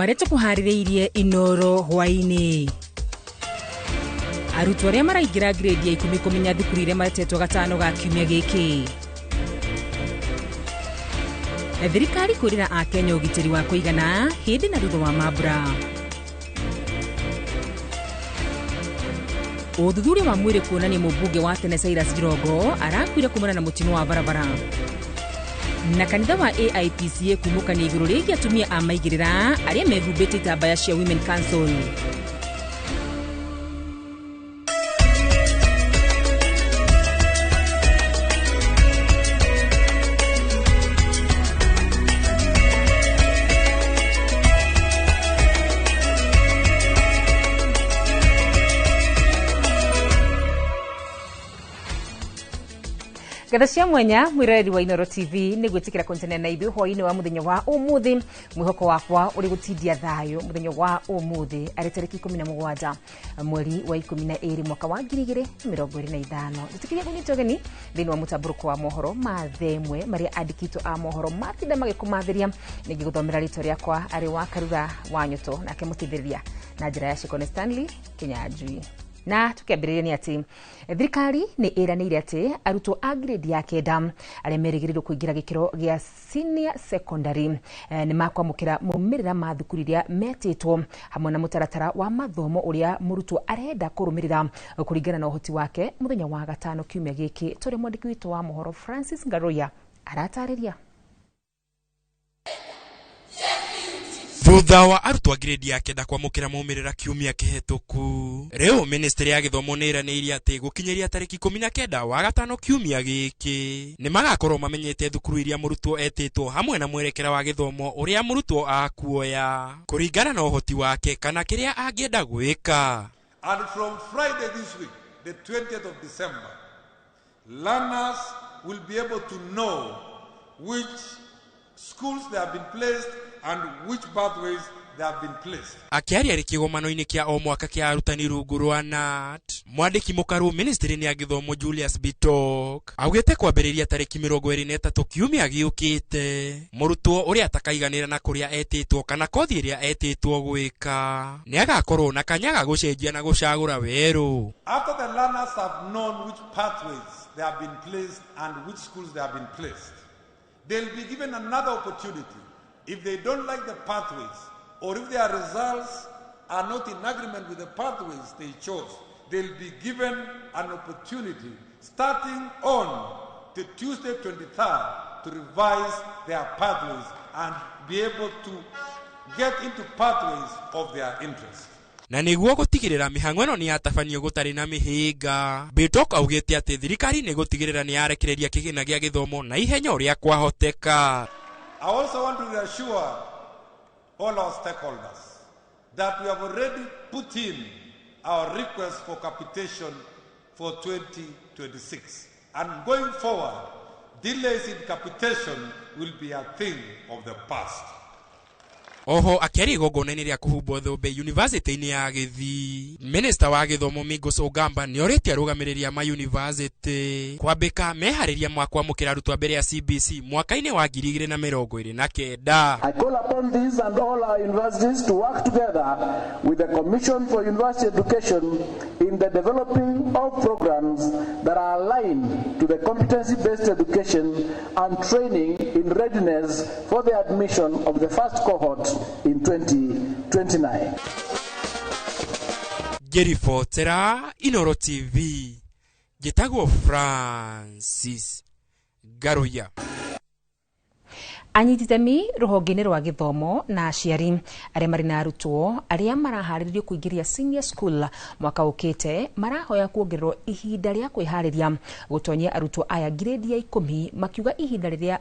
Marĩa tũkũharĩrĩirie Inoro hwaĩ-inĩ. Arutwo arĩa maraingĩra grade ya 10 kũmenya thukuru iria maretetwo gatano ga kiumia gĩkĩ. Thirikari kwĩrĩra Akenya ũgitĩri wa kũigana hĩndĩ na thutha wa mambura. Ũthuthuria wa mwĩrĩ kuonania mũmbunge wa tene Cyrus Jirongo arakuire kumana na mũtino wa barabara. Na kanitha wa AIPCA kumũkania igũrũ rĩgiĩ atumia a maigĩrĩra arĩa mehumbĩte itambaya cia Women Council. Ngatho cia mwenya mwiroreri wa Inoro TV nĩ gwĩtĩkĩra kũnyitanĩra na ithuĩ hwaĩ-inĩ wa mũthenya wa ũmũthĩ. Mwĩhoko wakwa ũrĩ gũtindia thayũ mũthenya wa ũmũthĩ arĩ tarĩki 17 mweri wa 12 mwaka wa 2025. Njĩtĩkĩria kũnyita ũgeni thĩinĩ wa mũtambũrũko wa mohoro ma themwe marĩa andĩkĩtwo a mohoro matinda magĩkũmathĩria. Nĩngĩgũthomera rĩtwa rĩakwa arĩ wa Karura wa Nyoto, nake mũteithĩrĩria na njĩra ya Shikone Stanley Kinyanjui. Na tukiambĩrĩria nĩ atĩ thirikari nĩ ĩranĩire atĩ arutwo a grade ya 9 arĩa merĩgĩrĩirwo kũingĩra gĩkĩro gĩa senior secondary nĩ makwamũkĩra maumĩrĩra ma thukuru iria metĩtwo hamwe na mũtaratara wa mathomo ũrĩa mũrutwo arenda kũrũmĩrĩra kũringana na ũhoti wake mũthenya wa gatano kiumia gĩkĩ. Tũrĩ mwandĩki witũ wa mohoro Francis Ngaroya aratarĩria. Thutha wa arutwo a grade ya 9 kwamũkĩra maumĩrĩra kiumia kĩhetũku, rĩu ministry ya gĩthomo nĩ ĩranĩirie atĩ gũkinyĩria tarĩki 19 wa gatano kiumia gĩkĩ nĩ magakorwo mamenyete thukuru iria mũrutwo etĩtwo hamwe na mwerekera wa gĩthomo ũrĩa mũrutwo akuoya kũringana na ũhoti wake kana kĩrĩa angĩenda gwĩka. And from Friday this week, the 20th of December, learners will be able to know which schools they have been placed and which pathways they have been placed. Akĩaria kĩgomano-inĩ kĩa o mwaka kĩa arutani rungu rwa KNUT, mwandĩki mũkaru ministry-inĩ ya gĩthomo Julius Bitok augĩte kwambĩrĩria tarĩki 23 kiumia gĩũkĩte mũrutwo ũrĩa atakaiganĩra na kũrĩa etĩtwo kana kothi ĩrĩa etĩtwo gwĩka nĩ agakorwo na kanya ga gũcenjia na gũcagũra werũ. After the learners have known which pathways they have been placed and which schools they have been placed, they'll be given another opportunity. If they don't like the pathways, or if their results are not in agreement with the pathways they chose, they'll be given an opportunity starting on the Tuesday 23rd to revise their pathways and be able to get into pathways of their interest. Na nĩguo gũtigĩrĩra mĩhang'o ĩno nĩ yatabanio gũtarĩ na mĩhĩnga, Bitok augĩte atĩ thirikari nĩ gũtigĩrĩra nĩ yarekereria kĩgĩna gĩa gĩthomo na ihenya ũrĩa kwahoteka. I also want to reassure all our stakeholders that we have already put in our request for capitation for 2026. And going forward, delays in capitation will be a thing of the past. Oho akĩaria igongona-inĩ rĩa kũhumbwo thũmbĩ yunivasĩtĩ-inĩ ya Gĩthii, Minista wa gĩthomo Migos Ogamba nĩ orĩtie arũgamĩrĩri a mayunivasĩtĩ kwambĩka meharĩria ma kwamũkĩra arutwo a mbere ya CBC mwaka-inĩ wa 2029. I call upon these and all our universities to work together with the Commission for University Education in the developing of programs that are aligned to the competency-based education and training in readiness for the admission of the first cohort in 2029. Ngĩribotera Inoro TV, njĩtagwo Francis Ngaruya. Anyiti itemi rũhonge-inĩ rwa gĩthomo na aciari arĩa marĩ na arutwo arĩa maraharĩrĩrio kũingĩria senior school mwaka ũkĩte marahoya kuongererwo ihinda rĩa kwĩharĩria gũtonyia arutwo aya grade ya 10, makiuga ihinda rĩrĩa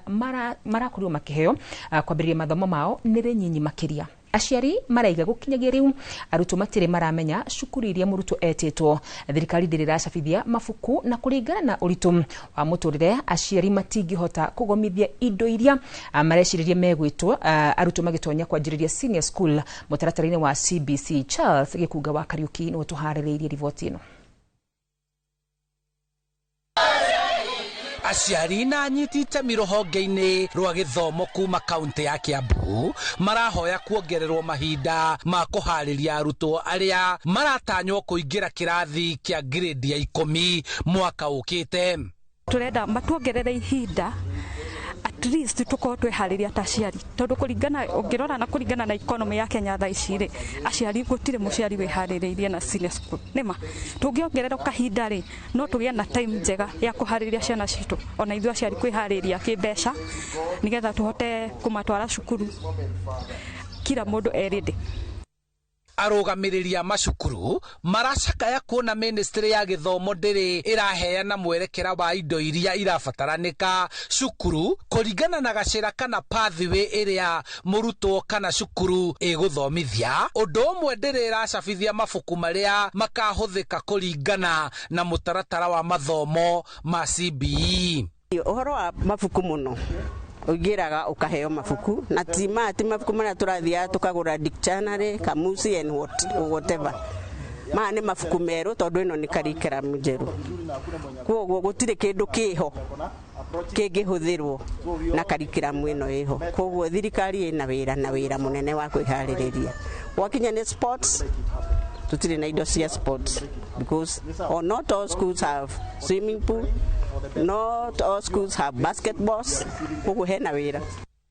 marakorirwo makĩheo kwambĩrĩria mathomo mao nĩ rĩnyinyi makĩria. Aciari maraiga gũkinyagia rĩu arutwo matirĩ maramenya cukuru iria mũrutwo etĩtwo. Thirikari ndĩrĩ ĩracabithia mabuku na kũringana na ũritũ wa mũtũrĩre aciari matingĩhota kũgomithia indo iria marecirĩria megwĩtwo arutwo magĩtonya kwanjĩrĩria senior school mũtaratara-inĩ wa CBC. Charles Gĩkunga wa Kariuki nĩwe tũharĩrĩirie riboti ĩno. Aciari na anyiti itemi rũhonge-inĩ rwa gĩthomo kuma kaunti ya Kiambu marahoya kuongererwo mahinda ma kũharĩria arutwo arĩa maratanywo kũingĩra kĩrathi kĩa grade ya 10 mwaka ũkĩte. Turenda matuongerere ihinda at least tukorwo tweharĩria ta aciari, tondu kũringana ũngĩrora na kũringana na economy ya Kenya thaa ici rĩ, aciari gũtirĩ mũciari wĩharĩrĩirie na senior school. Nĩma tũngĩongererwo kahinda rĩ, no tũgĩe na time njega ya kũharĩria ciana citũ, ona ithuĩ aciari kwĩharĩria kĩmbeca nĩgetha tũhote kũmatwara cukuru kila mũndũ e ready. Arũgamĩrĩri a macukuru maracakaya kuona ministry ya gĩthomo ndĩrĩ ĩraheana mwerekera wa indo iria irabataranĩka cukuru kũringana na gacĩra kana pathway ĩrĩa mũrutwo kana cukuru ĩgũthomithia. Ũndũ ũmwe ndĩrĩ ĩracabithia mabuku marĩa makahũthĩka kũringana na mũtaratara wa mathomo ma CBE. Ũhoro wa mabuku mũno ũingĩraga ũkaheo mabuku na ti mabuku marĩa tũrathiaga tũkagũra dictionary, kamusi and whatever. Maya nĩ mabuku merũ tondũ ĩno nĩ curriculum njerũ, koguo gũtirĩ kĩndũ kĩho kĩngĩhũthĩrwo na curriculum ĩno ĩho. Koguo thirikari ĩna wĩra na wĩra mũnene wa kwĩharĩrĩria. Gwakinya nĩ sports, tũtirĩ na indo cia sports because or not all schools have swimming pool, not all schools have basketballs, koguo hena wĩra.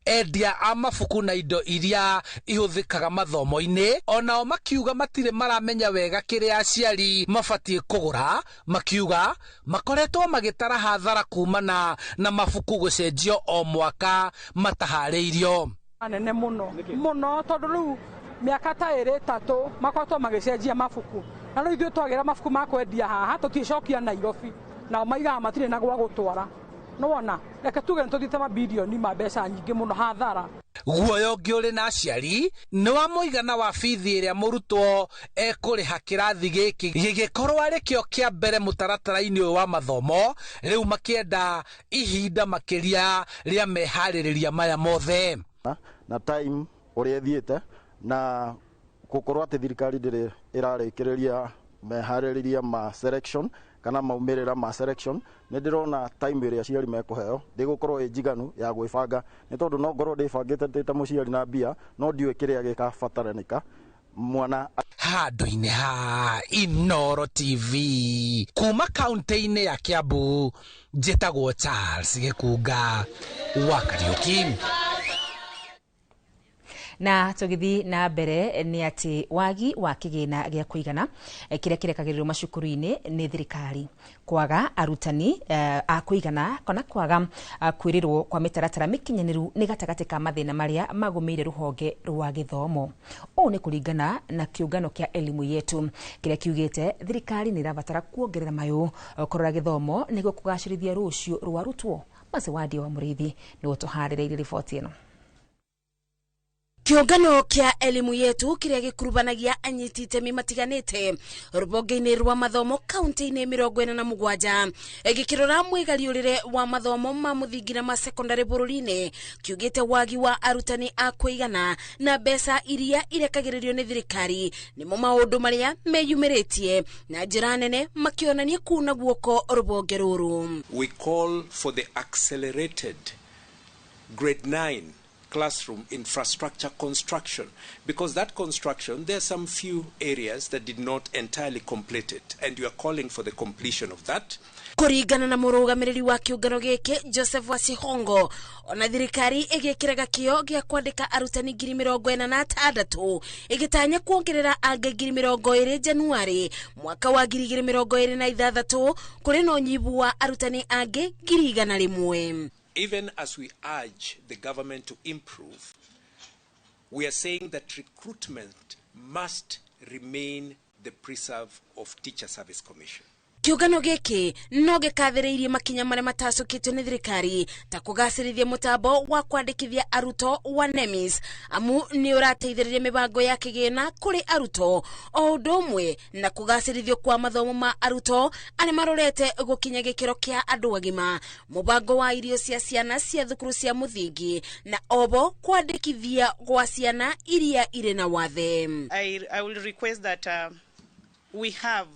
Endia a mabuku na indo iria ihũthĩkaga mathomo-inĩ onao makiuga matirĩ maramenya wega kĩrĩa aciari mabatiĩ kũgũra, makiuga makoretwo magĩtara hathara kumana na mabuku gũcenjio o mwaka mataharĩirio. Nene mũno mũno tondũ rĩu mĩaka ta ĩrĩ ĩtatũ makoretwo magĩcenjia mabuku, na rĩu ithuĩ twagĩra mabuku ma kwendia haha tũticokia Nairobi, nao maigaga matirĩ na gwa gũtwara. Nĩwona reke tuge nĩtũthiĩte mabirioni ma mbeca nyingĩ mũno hathara. Guoya ũngĩ ũrĩ na aciari nĩ wa mũigana wa bithi ĩrĩa mũrutwo ekũrĩha kĩrathi gĩkĩ gĩgĩkorwo arĩ kĩo kĩa mbere mũtaratara-inĩ ũyũ wa mathomo, rĩu makĩenda ihinda makĩria rĩa meharĩrĩria maya mothe. Na time ũrĩa ĩthiĩte na gũkorwo atĩ thirikari ndĩrĩ ĩrarĩkĩrĩria meharĩrĩria ma selection kana maumĩrĩra ma selection, nĩ ndĩrona time ĩrĩa aciari mekũheo ndĩgũkorwo ĩ njiganu ya gwĩbanga, nĩ tondũ no ngorwo ndĩbangĩte ndĩ ta mũciari na mbia no ndiũĩ kĩrĩa gĩkabataranĩka mwana. Handũ-inĩ ha Inooro TV kuma kaunti-inĩ ya Kiambu, njĩtagwo Charles Gĩkunga wa Kariũki. Na tũgĩthiĩ na mbere nĩ atĩ wagi wa kĩgĩna gĩa kũigana kĩrĩa kĩrekagĩrĩrwo macukuru-inĩ nĩ thirikari, kwaga arutani a kũigana kana kwaga kwĩrĩrwo kwa mĩtaratara mĩkinyanĩru nĩ gatagatĩ ka mathĩna marĩa magũmĩire rũhonge rwa gĩthomo. Ũũ nĩ kũringana na kĩũngano kĩa Elimu Yetu kĩrĩa kiugĩte thirikari nĩ ĩrabatara kuongerera mayũ kũrora gĩthomo nĩguo kũgacĩrithia rũciũ rwa arutwo. Macewadia wa Mũrĩithi nĩwe ũtũharĩrĩirie riboti ĩno. Kĩũngano kĩa Elimu Yetu kĩrĩa gĩkurubanagia anyiti itemi matiganĩte rũhonge-inĩ rwa mathomo kaunti-inĩ 47 gĩkĩrora mwĩgariũrĩre wa mathomo ma mũthingi na ma sekondari bũrũri-inĩ, kiugĩte wagi wa arutani a kũigana na mbeca iria irekagĩrĩrio nĩ thirikari nĩmo maũndũ marĩa meyumĩrĩtie na njĩra nene makĩonania kuna guoko rũhonge rũrũ. We call for the accelerated grade 9 classroom infrastructure construction, because that construction, there are some few areas that did not entirely complete it, and we are calling for the completion of that. Kũringana na mũrũgamĩrĩri wa kĩũngano gĩkĩ Joseph Wasihongo, ona thirikari ĩgĩkĩraga kĩo gĩa kwandĩka arutani 46,000 ĩgĩtanya kuongerera angĩ 20,000 Januari mwaka wa 2026 kũrĩ na ũnyihu wa arutani angĩ 100,000. Even as we urge the government to improve, we are saying that recruitment must remain the preserve of Teacher Service Commission. Kĩũngano gĩkĩ no gĩkathĩrĩirie makinya marĩa matacũkĩtio nĩ thirikari ta kũgacĩrithia mũtambo wa kwandĩkithia arutwo wa NEMIS, amu nĩ ũrateithĩrĩria mĩbango ya kĩgĩna kũrĩ arutwo, o ũndũ ũmwe na kũgacĩrithio kwa mathomo ma arutwo arĩa marorete gũkinya gĩkĩro kĩa andũ agima, mũbango wa irio cia ciana cia thukuru cia mũthingi na obo kwandĩkithia gwa ciana iria irĩ na wathe. I will request that we have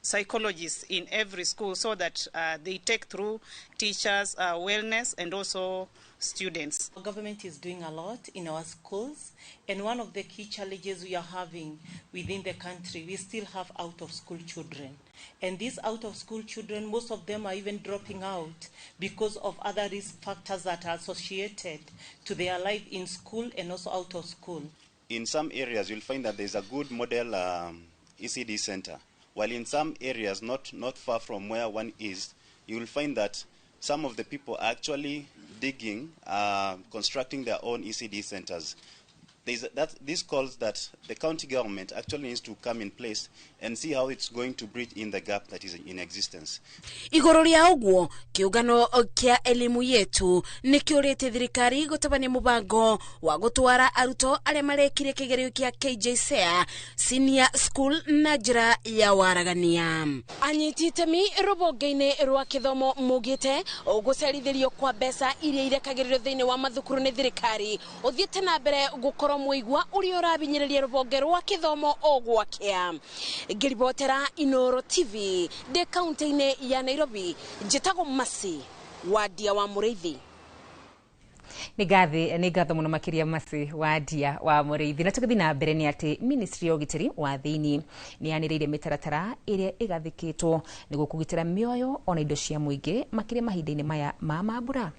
psychologists in every school so that they take through teachers' wellness and also students. Our government is doing a lot in our schools, and one of the key challenges we are having within the country, we still have out-of-school children. And these out-of-school children, most of them are even dropping out because of other risk factors that are associated to their life in school and also out of school. In some areas, you'll find that there's a good model ECD center, while in some areas, not far from where one is, you'll find that some of the people are actually digging, constructing their own ECD centers. This calls that the county government actually needs to come in place and see how it's going to bridge in the gap that is in existence. Igũrũ rĩa ũguo kĩũngano kĩa Elimu Yetu nĩ kĩũrĩtie thirikari gũtabania mũbango wa gũtwara arutwo arĩa marekire kĩgerio kĩa KJSEA senior school na njĩra ya waragania. Anyiti itemi rũbonge-inĩ rwa kĩthomo maugĩte gũcerithĩrio kwa mbeca iria irekagĩrĩrio thĩinĩ wa mathukuru nĩ thirikari ũthiĩte na mbere gũkorwo mũigua ũrĩa ũrabinyĩrĩria rũbonge rwa kĩthomo o gwakĩa. Ngĩribotera Inooro TV ndĩ kaunti-inĩ ya Nairobi, njĩtagwo Masi Wandia wa Mũrĩithi. Nĩ ngatho mũno makĩria Masi Wandia wa Mũrĩithi. Na tũgĩthiĩ na mbere nĩ atĩ ministry ya ũgitĩri wa thĩinĩ nĩ yanĩrĩire mĩtaratara ĩrĩa ĩgathĩkĩtwo nĩguo kũgitĩra mĩoyo ona indo cia mũingĩ makĩria mahinda-inĩ maya ma mambura.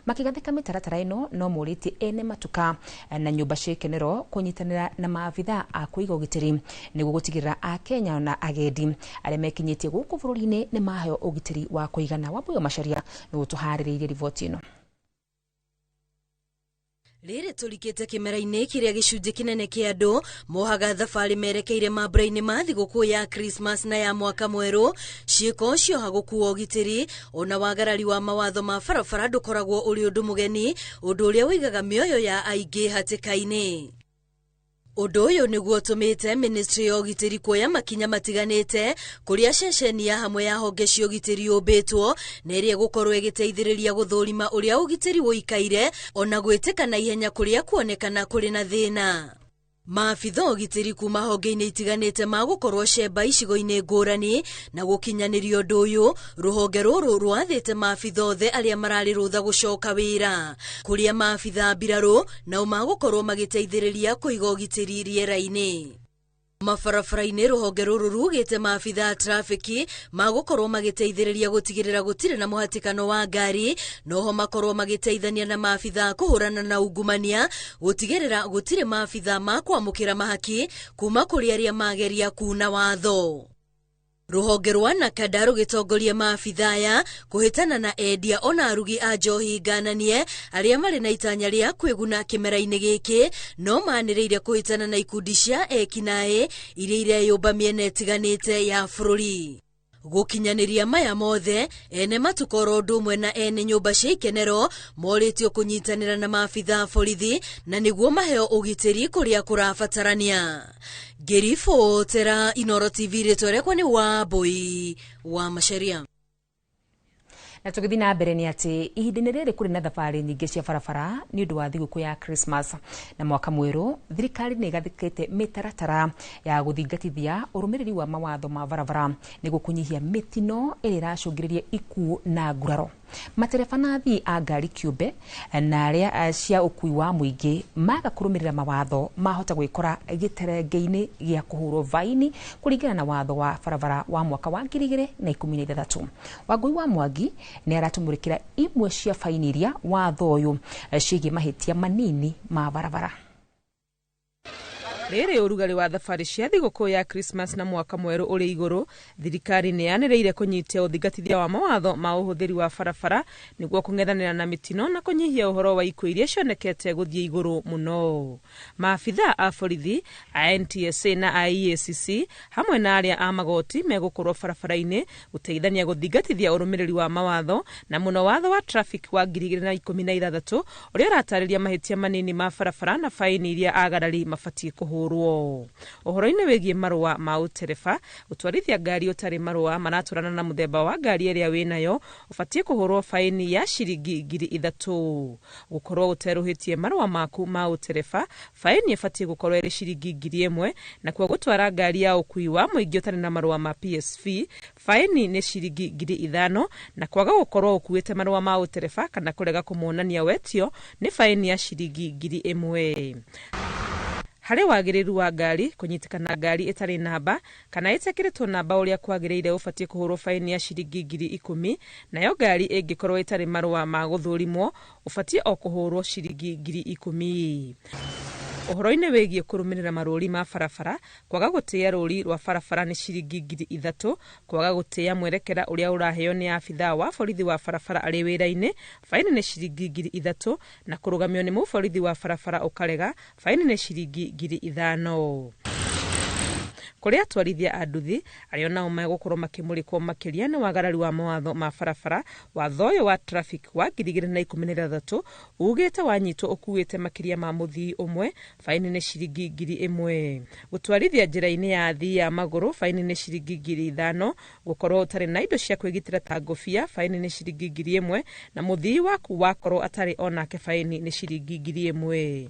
Makigathĩka mĩtaratara ĩno no mũrĩtie ene matuka na nyũmba cia ikenero kũnyitanĩra na maabitha a kũiga ũgitĩri nĩguo gũtigĩrĩra Akenya na agendi arĩa mekinyĩtie gũkũ bũrũri-inĩ nĩ maheo ũgitĩri wa kũigana. Wambuyo Macharia nĩguo tũharĩrĩirie riboti ĩno. Rĩrĩ tũrikĩte kĩmera-inĩ kĩrĩa gĩcunjĩ kĩnene kĩa andũ mohaga thabarĩ merekeire mambura-inĩ ma thigũkũ ya Christmas na ya mwaka mwerũ, ciĩko cioha gũkua ũgitĩri ona wagarari wa mawatho ma barabara ndũkoragwo ũrĩ ũndũ mũgeni, ũndũ ũrĩa ũigaga mĩoyo ya aingĩ hatĩka-inĩ. Ũndũ ũyũ nĩguo ũtũmĩte ministry ya ũgitĩri kuoya makinya matiganĩte kũrĩa ceceni ya hamwe ya honge cia ũgitĩri yũmbĩtwo na ĩrĩa ĩgũkorwo ĩgĩteithĩrĩria gũthũrima ũrĩa ũgitĩri ũikaire ona gwĩtĩka na ihenya kũrĩa kuonekana kũrĩ na thĩna. Maabitha ũgitĩri kuma honge-inĩ itiganĩte magũkorwo cemba icigo-inĩ ngũrani na gũkinyanĩria ũndũ ũyũ, rũhonge rũrũ rwathĩte maabitha othe arĩa mararĩ rũtha gũcoka wĩra kũrĩa maabitha mbirarũ nao magũkorwo magĩteithĩrĩria kũiga ũgitĩri rĩera-inĩ. Mabarabara-inĩ rũhonge rũrũ rugĩte maabitha a trafiki magũkorwo magĩteithĩrĩria gũtigĩrĩra gũtirĩ na mũhatĩkano wa ngari, noho makorwo magĩteithania na maabitha kũhũrana na ungumania gũtigĩrĩra gũtirĩ maabitha makwamũkĩra mahaki kuma kũrĩ arĩa mageria kuna watho. Rũhonge rwa Nakada rũgĩtongoria maabitha aya kũhĩtana na endia ona arugi a njohi ngananie arĩa marĩ na itanya rĩa kwĩguna kĩmera-inĩ gĩkĩ, no manĩrĩire kũhĩtana na ikundi cia ekinaĩ iria ireyũmba mĩena ĩtiganĩte ya bũrũri. Gũkinyanĩria maya mothe, ene matuka oro ũndũ ũmwe na ene nyũmba cia ikenero morĩtio kũnyitanĩra na maabitha a borithi na nĩguo maheo ũgitĩri kũrĩa kũrabatarania. Ngĩribotera Inooro TV, rĩtwa rĩakwa nĩ Wambui wa Macharia. Na tũgĩthiĩ na mbere nĩ atĩ ihinda-inĩ rĩrĩ kũrĩ na thabarĩ nyingĩ cia barabara nĩ ũndũ wa thigũkũ ya Christmas na mwaka mwerũ, thirikari nĩ ĩgathĩkĩte mĩtaratara ya gũthingatithia ũrũmĩrĩri wa mawatho ma barabara nĩguo kũnyihia mĩtino ĩrĩa ĩracũngĩrĩria ikuũ na nguraro. Matereba na athii a ngari kĩũmbe na arĩa cia ũkui wa mũingĩ maga kũrũmĩrĩra mawatho mahota gwĩkora gĩterenge-inĩ gĩa kũhũrwo baini kũringana na watho wa barabara wa mwaka wa 2016. Wangũi wa Mwangi nĩ aratũmũrĩkĩra imwe cia baini iria watho ũyũ ciĩgiĩ mahĩtia manini ma barabara. Rĩrĩ ũrugarĩ wa thabarĩ cia thigũkũ ya Christmas na mwaka mwerũ ũrĩ igũrũ, thirikari nĩ yanĩrĩire kũnyitia ũthingatithia wa mawatho ma ũhũthĩri wa barabara nĩguo kũng'ethanĩra na mĩtino na kũnyihia ũhoro wa ikuũ iria cionekete gũthiĩ igũrũ mũno. Maabitha a borithi a NTSA na a EACC hamwe na arĩa a magoti megũkorwo barabara-inĩ gũteithania gũthingatithia ũrũmĩrĩri wa mawatho na mũno watho wa traffic wa 2016 ũrĩa ũratarĩria mahĩtia manini ma barabara na baini iria agarari mabatiĩ kũhũrwo. kũhũrwo. Ũhoro-inĩ wĩgiĩ marũa ma ũtereba, gũtwarithia ngari ũtarĩ marũa maratwarana na mũthemba wa ngari ĩrĩa wĩnayo ũbatiĩ kũhũrwo baini ya ciringi 3,000. Gũkorwo ũterũhĩtie marũa maku ma ũtereba, baini ĩbatiĩ gũkorwo ĩrĩ ciringi 1,000, nakuo gũtwara ngari ya ũkuui wa mũingĩ ũtarĩ na marũa ma PSV baini nĩ ciringi 5,000, na kwaga gũkorwo ũkuĩte marũa ma ũtereba kana kũrega kũmonania wetio nĩ baini ya ciringi 1,000. Harĩ wagĩrĩru wa ngari, kũnyitĩkana ngari ĩtarĩ namba kana ĩtekĩrĩtwo namba ũrĩa kwagĩrĩire ũbatiĩ kũhũrwo baini ya ciringi 10,000, nayo ngari ĩngĩkorwo ĩtarĩ marũa ma gũthũrimwo ũbatiĩ o kũhũrwo ciringi 10,000. Ũhoro-inĩ wĩgiĩ kũrũmĩrĩra marũri ma barabara, kwaga gũtĩĩa rũri rwa barabara nĩ ciringi 3,000, kwaga gũtĩĩa mwerekera ũrĩa ũraheo nĩ abithaa wa borithi wa barabara arĩ wĩra-inĩ baini nĩ ciringi 3,000, na kũrũgamio nĩ mũborithi wa barabara ũkarega baini nĩ ciringi 5,000. Kũrĩ atwarithia a nduthi arĩa onao megũkorwo makĩmũrĩkwo makĩria nĩ wagarari wa mawatho ma barabara, watho ũyũ wa traffic wa 2016 ugĩte wanyitwo ũkuĩte makĩria ma mũthii ũmwe baini nĩ ciringi 1,000. Gũtwarithia njĩra-inĩ ya athii a magũrũ baini nĩ ciringi 5,000, gũkorwo ũtarĩ na indo cia kwĩgitĩra ta ngũbia baini nĩ ciringi 1,000, na mũthii waku wakorwo atarĩ onake baini nĩ ciringi 1,000.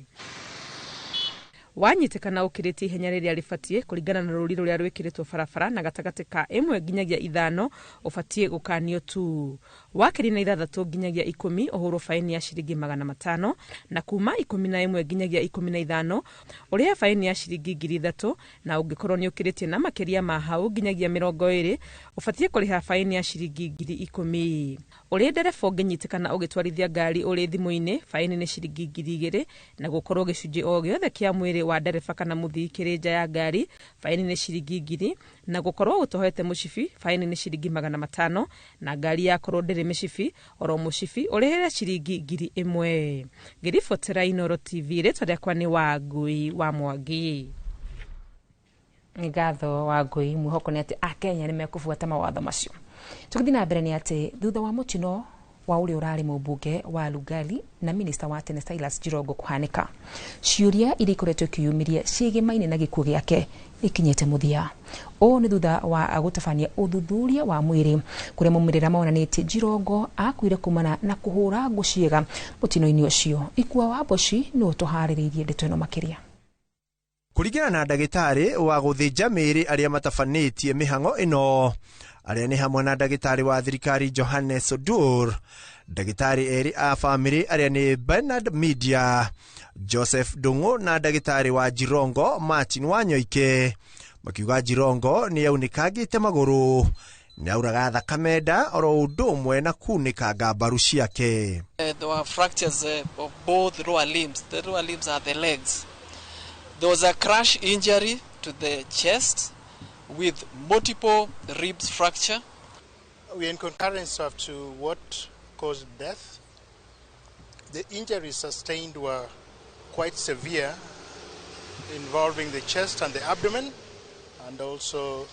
Wanyitĩkana ũkĩrĩtie ihenya rĩrĩa rĩbatiĩ kũringana na rũri rũrĩa rwĩkĩrĩtwo barabara na gatagatĩ ka 1 nginyagia 5 ũbatiĩ gũkanio tu. Wakĩria na 6 nginyagia 10 ũhũrwo baini ya ciringi 500, na kuma 11 nginyagia 15 ũrĩhe baini ya ciringi 3,000, na ũngĩkorwo nĩ ũkĩrĩtie na makĩria ma hau nginyagia 20 ũbatiĩ kũrĩha baini ya ciringi 10,000. Ũrĩ ndereba ũngĩnyitĩkana ũgĩtwarithia ngari ũrĩ thimũ-inĩ baini nĩ ciringi 2,000, na gũkorwo gĩcunjĩ o gĩothe kĩa mwĩrĩ wa ndereba kana mũthii kĩrĩ nja ya ngari baini nĩ ciringi 1,000, na gũkorwo ũtohete mũcibi baini nĩ ciringi 500, na ngari yakorwo ndĩrĩ mĩcibi oro mũcibi ũrĩhĩre ciringi 1,000. Ngĩribotera Inooro TV, rĩtwa rĩakwa nĩ Wangui wa Mwangi. Nĩ ngatho Wangui, mwĩhoko nĩ atĩ Akenya nĩ mekũbuata mawatho macio. Tũgĩthiĩ na mbere nĩ atĩ thutha wa mũtino wa ũrĩa ũrarĩ mũmbunge wa Lugari na minista wa tene Silas Jirongo kũhanĩka, ciũria iria ikoretwo ikĩyumĩria ciĩgĩmaine na gĩkuũ gĩake ikinyĩte mũthia. Ũũ nĩ thutha wa gũtabania ũthuthuria wa mwĩrĩ kũrĩa maumĩrĩra monanĩtie Jirongo akuire kumana na kũhũra ngũ ciĩga mũtino-inĩ ũcio. Ikua wa Mboci nĩwe ũtũharĩrĩirie ndeto ĩno makĩria. Kũringana na ndagĩtarĩ wa gũthĩnja mĩĩrĩ arĩa matabanĩtie mĩhang'o ĩno, arĩa nĩ hamwe na ndagĩtarĩ wa thirikari Johannes Odur, ndagĩtarĩ erĩ a bamĩrĩ arĩa nĩ Bernard Media, Joseph Ndung'u na ndagĩtarĩ wa Jirongo Martin Wanyoike, makiuga Jirongo nĩ aunĩkangĩte magũrũ, nĩ auraga thakame nda oro ũndũ ũmwe na kunĩkanga mbaru ciake. There were fractures of both lower limbs. The lower limbs are the legs. There was a crash injury to the chest with multiple ribs fracture. We are in concurrence as to what caused death. The injuries sustained were quite severe, involving the chest and the abdomen, and also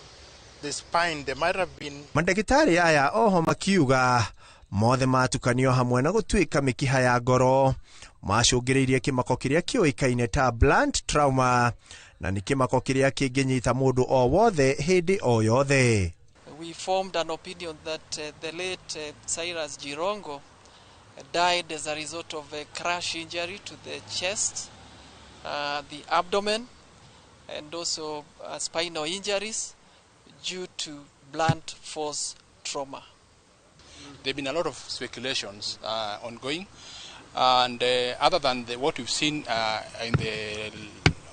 the spine. There might have been. Mandagĩtarĩ aya oho makiuga mothe matukanio hamwe na gũtuĩka mĩkiha ya ngoro macũngĩrĩirie kĩmako kĩrĩa kĩũĩkaine ta blunt trauma, na nĩ kĩmako kĩrĩa kĩngĩnyita mũndũ o wothe hĩndĩ o yothe. We formed an opinion that the late Cyrus Jirongo died as a result of a crash injury to the chest, the abdomen, and also spinal injuries due to blunt force trauma. There have been a lot of speculations ongoing, and other than what we've seen in the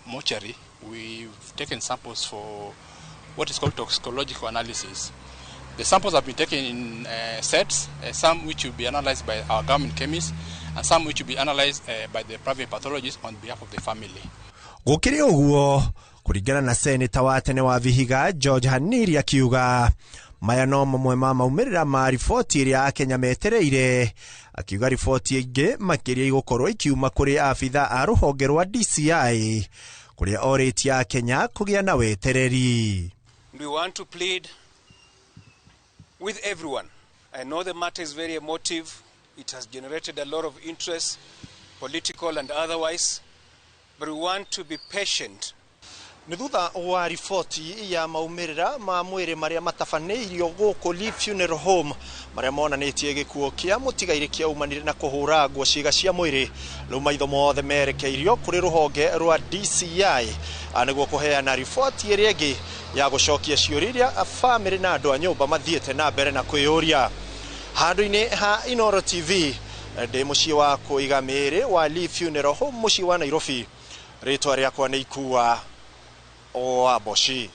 mortuary, we've taken samples for what is called toxicological analysis. The samples have been taken in sets, some which will be analyzed by our government chemists and some which will be analyzed by the private pathologists on behalf of the family. Gũkĩrĩ ũguo, kũringana na seneta wa tene wa Vihiga George Haniri akiuga maya no mamwe ma maumĩrĩra ma riboti ĩrĩa Akenya metereire, akiuga riboti ĩngĩ makĩria igũkorwo ikiuma kũrĩ abitha a rũhonge rwa DCI kũrĩa orĩtie Akenya kũgĩa na wetereri. We want to plead with everyone. I know the matter is very emotive. It has generated a lot of interest, political and otherwise, but we want to be patient. Nĩ thutha wa riboti ya maumĩrĩra ma mwĩrĩ marĩa matabanĩirio gũkũ Lee Funeral Home marĩa monanĩtie gĩkuũ kĩa mũtigairĩ kĩaumanire na kũhũrangwo ciĩga cia mwĩrĩ, rĩu maitho mothe merekeirio kũrĩ rũhonge rwa DCI nĩguo kũheana riboti ĩrĩa ĩngĩ ya gũcokia ciũria iria bamĩrĩ na andũ a nyũmba mathiĩte na mbere na kwĩyũria. Handũ-inĩ ha Inooro TV ndĩ mũciĩ wa kũiga mĩĩrĩ wa Lee Funeral Home mũciĩ wa Nairobi, rĩtwa rĩakwa nĩ Ikua wa Mboci.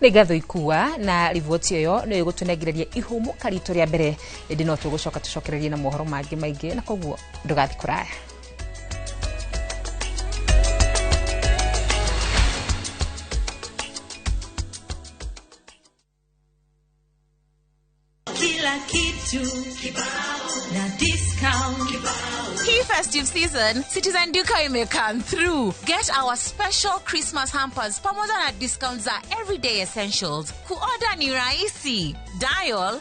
Nĩ ngatho Ikua na riboti ĩyo nĩyo ĩgũtũnengereria ihũmũka ritũ rĩa mbere, ĩndĩ no tũgũcoka tũcokererie na mohoro mangĩ maingĩ, na koguo ndũgathiĩ kũraya. Kila kitu kibao na discount kibao. Hii festive season, Citizen Duka ime come through. Get our special Christmas hampers pamoja na discounts za everyday essentials. Kuorder ni rahisi. Dial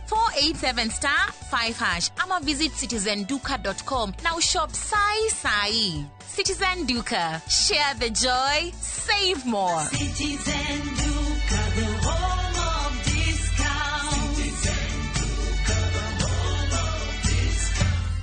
*487*5# ama visit citizenduka.com na ushop sai sai. Citizen Duka, share the joy, save more. Citizen Duka, the home of discount. Citizen Duka, the home of discount.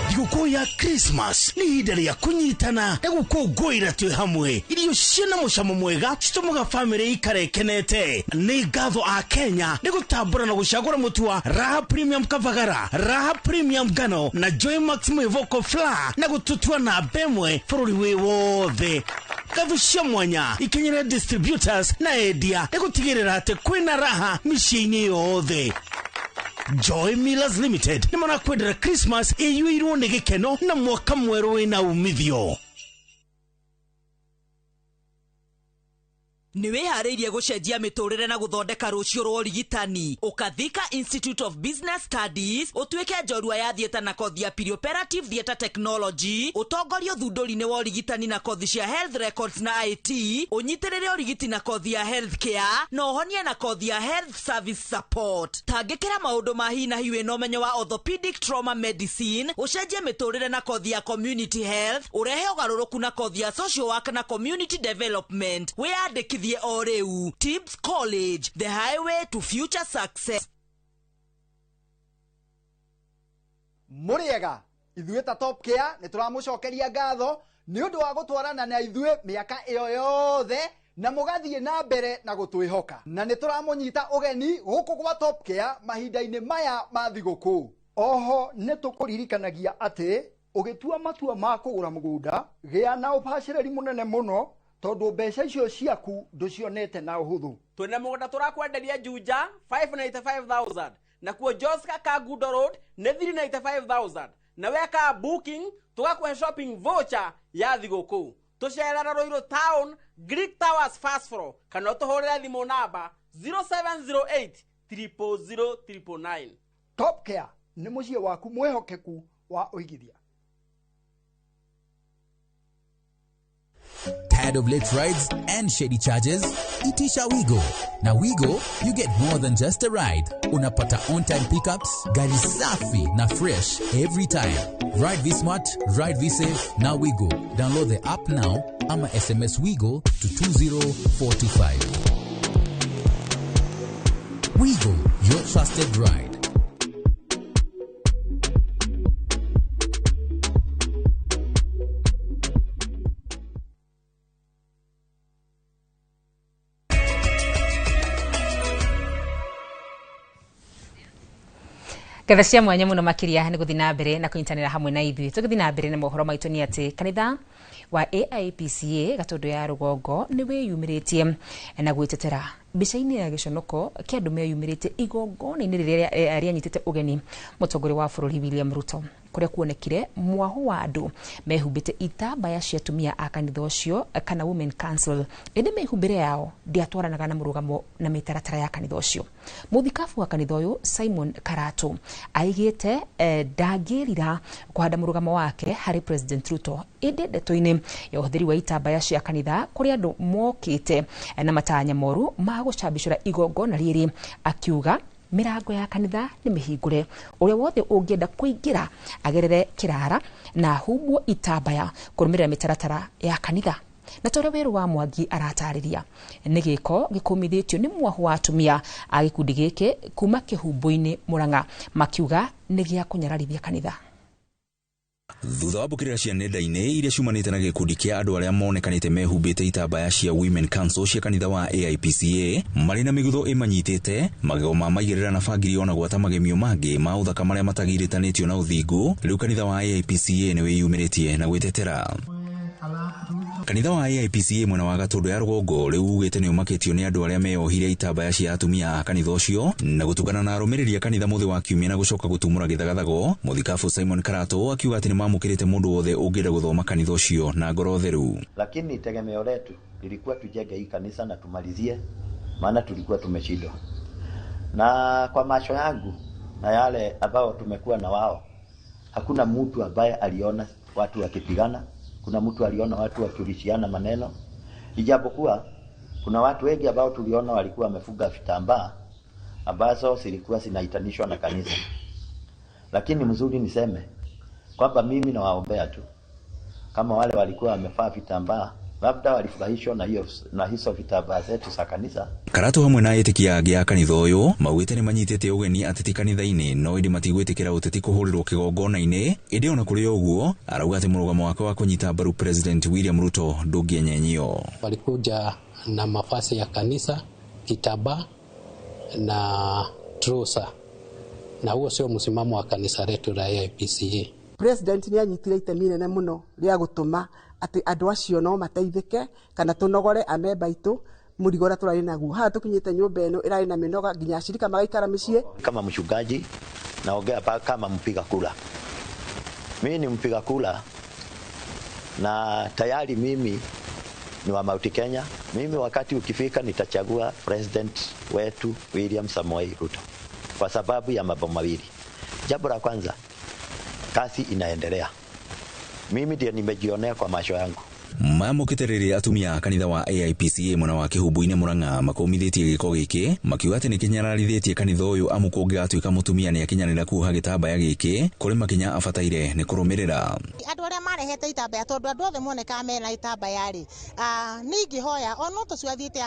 Thigũkũ ya Christmas nĩ ihinda rĩa kũnyitana na gũkũngũĩra twĩ hamwe. Irio ciĩna mũcamo mwega citũmaga bamĩrĩ ikare ĩkenete. Nĩ ngatho a Kenya nĩ gũtambũra na gũcagũra mũtu wa Raha Premium Kavagara, Raha Premium Ngano na Joy Max Mwĩvoko Flour na gũtũtua namba ĩmwe bũrũri wĩ wothe. Ngatho cia mwanya ikinyĩre distributors na endia nĩ gũtigĩrĩra atĩ kwĩna raha mĩciĩ-inĩ yothe. Joy Millers Limited nĩ marakwendera Christmas ĩiyũirwo nĩ gĩkeno na mwaka mwerũ wĩna umithio. Nĩ wĩharĩirie gũcenjia mĩtũrĩre na gũthondeka rũciũ rwa ũrigitani. Ũkathika Institute of Business Studies ũtuĩke njorua ya theatre na kothi ya perioperative theatre technology, ũtongorie ũthundũri-inĩ wa ũrigitani na kothi cia health records na IT, ũnyitĩrĩre ũrigiti na kothi ya health care na ũhonie na kothi ya health service support. Tangĩkĩra maũndũ ma hi na hi wĩna ũmenyo wa orthopedic trauma medicine, ũcenjie mĩtũrĩre na kothi ya community health, ũrehe ũgarũrũku na kothi ya social work na community development. Wĩyandĩkithie o rĩu. Tibbs College, the highway to future success. Mũrĩega, ithuĩ ta Top Care nĩ tũramũcokeria ngatho nĩ ũndũ wa gũtwarana na ithuĩ mĩaka ĩyo yothe na mũgathiĩ na mbere na gũtwĩhoka, na nĩ tũramũnyita ũgeni gũkũ gwa Top Care mahinda-inĩ maya ma thigũkũ. Oho nĩ tũkũririkanagia atĩ ũgĩtua matua ma kũgũra mũgũnda, gĩa na ũbacĩrĩri mũnene mũno tondũ mbeca icio ciaku ndũcionete na ũhũthũ. Twĩna mũgũnda tũrakwenderia Juja 595,000, nakuo Joska Kangundo Road nĩ 395,000, na weka booking tũgakũhe shopping voucher ya thigũkũ. Tũcerera Ruiru Town, Greek Towers first floor, kana ũtũhũrĩre thimũ namba 0708 000 999. Top Care nĩ mũciĩ waku mwĩhokeku wa ũigithia. Tired of late rides and shady charges? Itisha Wigo. Now Wigo, you get more than just a ride. Unapata on-time pickups, gari safi na fresh every time. Ride V-Smart, ride V-Safe, now Wigo. Download the app now ama SMS Wigo to 20425. Wigo, your trusted ride. Ngatho cia mwanya mũno makĩria nĩ gũthiĩ na mbere na kũnyitanĩra hamwe na ithuĩ. Tũgĩthiĩ na mbere na mohoro maitũ nĩ atĩ kanitha wa AIPCA Gatũndũ ya Rũgongo nĩ wĩyumĩrĩtie na gwĩtetera mbica-inĩ ya gĩconoko kĩa andũ meyumĩrĩtie igongona-inĩ rĩrĩa rĩanyitĩte ũgeni mũtongoria wa bũrũri William Ruto, kũrĩa kuonekire mwaho wa andũ mehumbĩte itambaya cia atumia a kanitha ũcio kana Women Council, ĩndĩ mĩhumbĩre yao ndĩatwaranaga na mũrũgamo na mĩtaratara ya kanitha ũcio. Mũthikabu wa kanitha ũyũ Simon Karatu aigĩte ndangĩrira kũhanda mũrũgamo wake harĩ President Ruto, ĩndĩ ndeto-inĩ ya ũhũthĩri wa itambaya cia kanitha kũrĩ andũ mokĩte na matanya moru ma gũcambicũra igongona rĩrĩ, akiuga Mĩrango ya kanitha nĩ mĩhingũre, ũrĩa wothe ũngĩenda kũingĩra agerere kĩrara na humbwo itambaya kũrũmĩrĩra mĩtaratara ya kanitha. Na ta ũrĩa Werũ wa Mwangi aratarĩria, nĩ gĩko gĩkũmithĩtio nĩ mwahu wa atumia a gĩkundi gĩkĩ kuma Kĩhumbu-inĩ Murang'a, makiuga nĩ gĩa kũnyararithia kanitha. Thutha wa mbũkĩrĩra cia nenda-inĩ iria ciumanĩte na gĩkundi kĩa andũ arĩa monekanĩte mehumbĩte itambaya cia Women Council cia kanitha wa AIPCA marĩ na mĩgutho ĩmanyitĩte, magego ma maigĩrĩra na bangiri ona gwata magemio mangĩ ma ũthaka marĩa matagirĩtanĩtio na ũthingu, rĩu kanitha wa AIPCA nĩ wĩyumĩrĩtie na gwĩtetera. Kanitha wa AIPCA mwena wa Gatũndũ ya rũgongo rĩu ugĩte nĩ ũmakĩtio nĩ andũ arĩa meyohire itambaya cia atumia a kanitha ũcio na gũtukana na arũmĩrĩri a kanitha mũthĩ wa kiumia na gũcoka gũtumũra gĩthagathago. Mũthikabu Simon Karato akiuga atĩ nĩ mamũkĩrĩte mũndũ wothe ũngĩenda gũthoma kanitha ũcio na ngoro theru. Lakini tegemeo letu lilikuwa tujenge hii kanisa na tumalizie, maana tulikuwa tumeshindwa. Na kwa macho yangu na yale ambao tumekuwa na wao, hakuna mtu ambaye aliona watu wakipigana, kuna mtu aliona watu wakiulishiana maneno, ijapokuwa kuna watu wengi ambao tuliona walikuwa wamefuga vitambaa ambazo zilikuwa zinaitanishwa na kanisa. Lakini mzuri niseme kwamba mimi nawaombea tu, kama wale walikuwa wamefaa vitambaa labda walifurahishwa na hiyo na hizo vitambaa zetu za kanisa. Karatu hamwe na etikia angĩ a kanitha ũyũ maugĩte nĩ manyitĩte ũgeni ateti kanitha-inĩ no ĩndĩ matigwĩtĩkĩra ũteti kũhũrĩrwo kĩgongona-inĩ. Ĩndĩ ona kũrĩ ũguo arauga atĩ mũrũgamo wake wa kũnyita mbaru President William Ruto ndũngĩenyenyio. Walikuja na mavazi ya kanisa, kitambaa na trusa, na huo sio msimamo wa kanisa letu la AIPCA. President nĩ anyitire itemi inene mũno rĩa gũtũma atĩ andũ acio no mateithĩke kana tũnogore amemba aitũ mũrigo ũrĩa tũrarĩ naguo. Haha tũkinyĩte nyũmba ĩno ĩrarĩ na mĩnoga nginya ashirika magaikara mĩciĩ. Kama mchungaji naongea kama mpiga kura. Mimi ni mpiga kura na tayari mimi ni wa Mount Kenya. Mimi wakati ukifika nitachagua president wetu William Samoei Ruto kwa sababu ya mambo mawili. Jambo la kwanza, kazi inaendelea. Mimi ndiye nimejionea kwa macho yangu. Mamũkĩte rĩrĩa atumia a kanitha wa AIPCA mwena wa Kĩhumbu-inĩ Murang'a makũmithĩtie gĩko gĩkĩ makiuga atĩ nĩ kĩnyararithĩtie kanitha ũyũ amu kũngĩgatuĩka mũtumia nĩ akinyanĩra kuoha gĩtambaya gĩkĩ kũrĩ makinya abataire nĩ kũrũmĩrĩra. Andũ arĩa marehete itambaya tondũ andũ othe monekaga mena itambaya rĩ, niĩ ingĩhoya ona ũcio athiĩte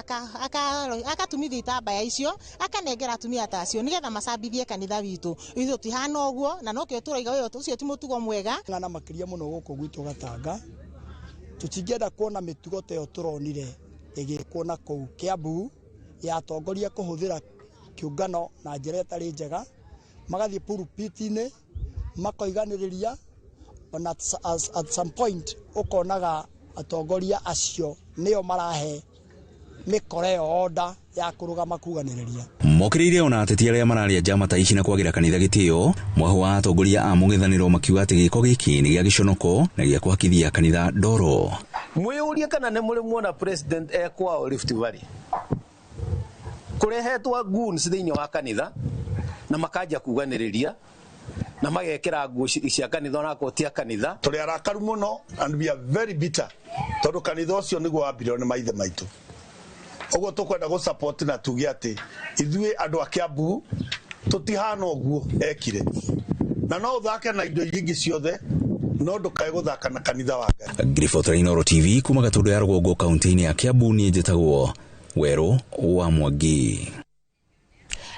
akatumithia itambaya icio akanengera atumia ta acio nĩgetha macambithie kanitha witũ. Ithuĩ tũtihana ũguo na nokĩo tũraiga ũyũ ũcio ti mũtugo mwega. Ng'ana makĩria mũno gũkũ gwitũ Gatanga tũtingĩenda kuona mĩtugo ta ĩyo tũronire ĩgĩkwo na kũu Kiambu ya atongoria kũhũthĩra kĩũngano na njĩra ĩtarĩ njega, magathiĩ pulpit-inĩ makoiganĩrĩria, ona at some point ũkonaga atongoria acio nĩo marahe mĩkora ĩyo order ya kũrũgama kuganĩrĩria. Mokĩrĩire ona ateti arĩa mararia njama ta ici na kwagĩra kanitha gĩtĩo, mwahu wa atongoria a mũng'ethanĩro makiuga atĩ gĩko gĩkĩ nĩ gĩa gĩconoko na gĩa kũhakithia kanitha ndoro. Mwĩyũrie kana nĩ mũrĩ muona president e kwao Rift Valley kũrehetwo goons thĩinĩ wa kanitha na makanja kuganĩrĩria na magekĩra nguo cia kanitha ona akorwo ti a kanitha. Tũrĩ arakaru mũno and we are very bitter tondũ kanitha ũcio nĩguo wambirio nĩ maithe maitũ. Ũguo tũkwenda gũ support na tuge atĩ ithuĩ andũ a Kiambu tũtihana ũguo ekire, na no ũthake na indo iria ingĩ ciothe no ndũkae gũthaka na kanitha wa Ngai. Ngiribotera Inooro TV kuma Gatũndũ ya rũgongo kaunti-inĩ ya Kiambu, niĩ njĩtagwo Werũ wa Mwangi.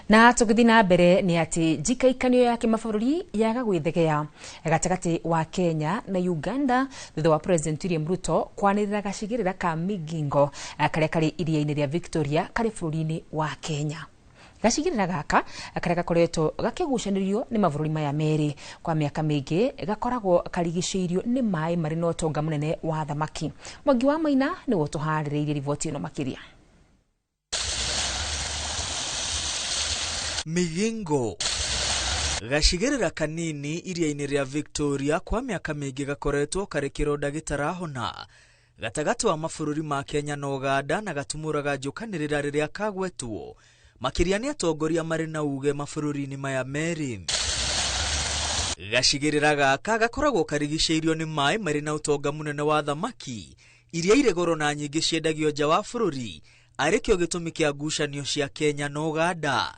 Na tũgĩthiĩ na mbere nĩ atĩ njikaikanio ya kĩmabũrũri yaga gwĩthegea gatagatĩ wa Kenya na Uganda thutha wa President William Ruto kwanĩrĩra gacigĩrĩra ka Migingo karĩa karĩ iria-inĩ rĩa Victoria karĩ bũrũri-inĩ wa Kenya. Gacigĩrĩra gaka karĩa gakoretwo gakĩgucanĩrio nĩ mabũrũri maya merĩ kwa mĩaka mĩingĩ gakoragwo karigicĩirio nĩ maĩ marĩ na ũtonga mũnene wa thamaki. Mwangi wa Maina nĩwe ũtũharĩrĩirie riboti ĩno makĩria. Migingo gacigĩrĩra kanini iria-inĩ rĩa Victoria kwa mĩaka mĩingĩ gakoretwo karĩ kĩronda gĩtarahona gatagatĩ wa mabũrũri ma Kenya na Uganda na gatumũraga njũkanĩrĩra rĩrĩa kagwetwo makĩria nĩ atongoria marĩ na uge mabũrũri-inĩ maya merĩ. Gacigĩrĩra gaka gakoragwo karigicĩirio nĩ maĩ marĩ na ũtonga mũnene wa thamaki iria irĩ goro na nyingĩ ciendagio nja wa bũrũri arĩ kĩo gĩtũmi kĩa ngucanio cia Kenya na Uganda.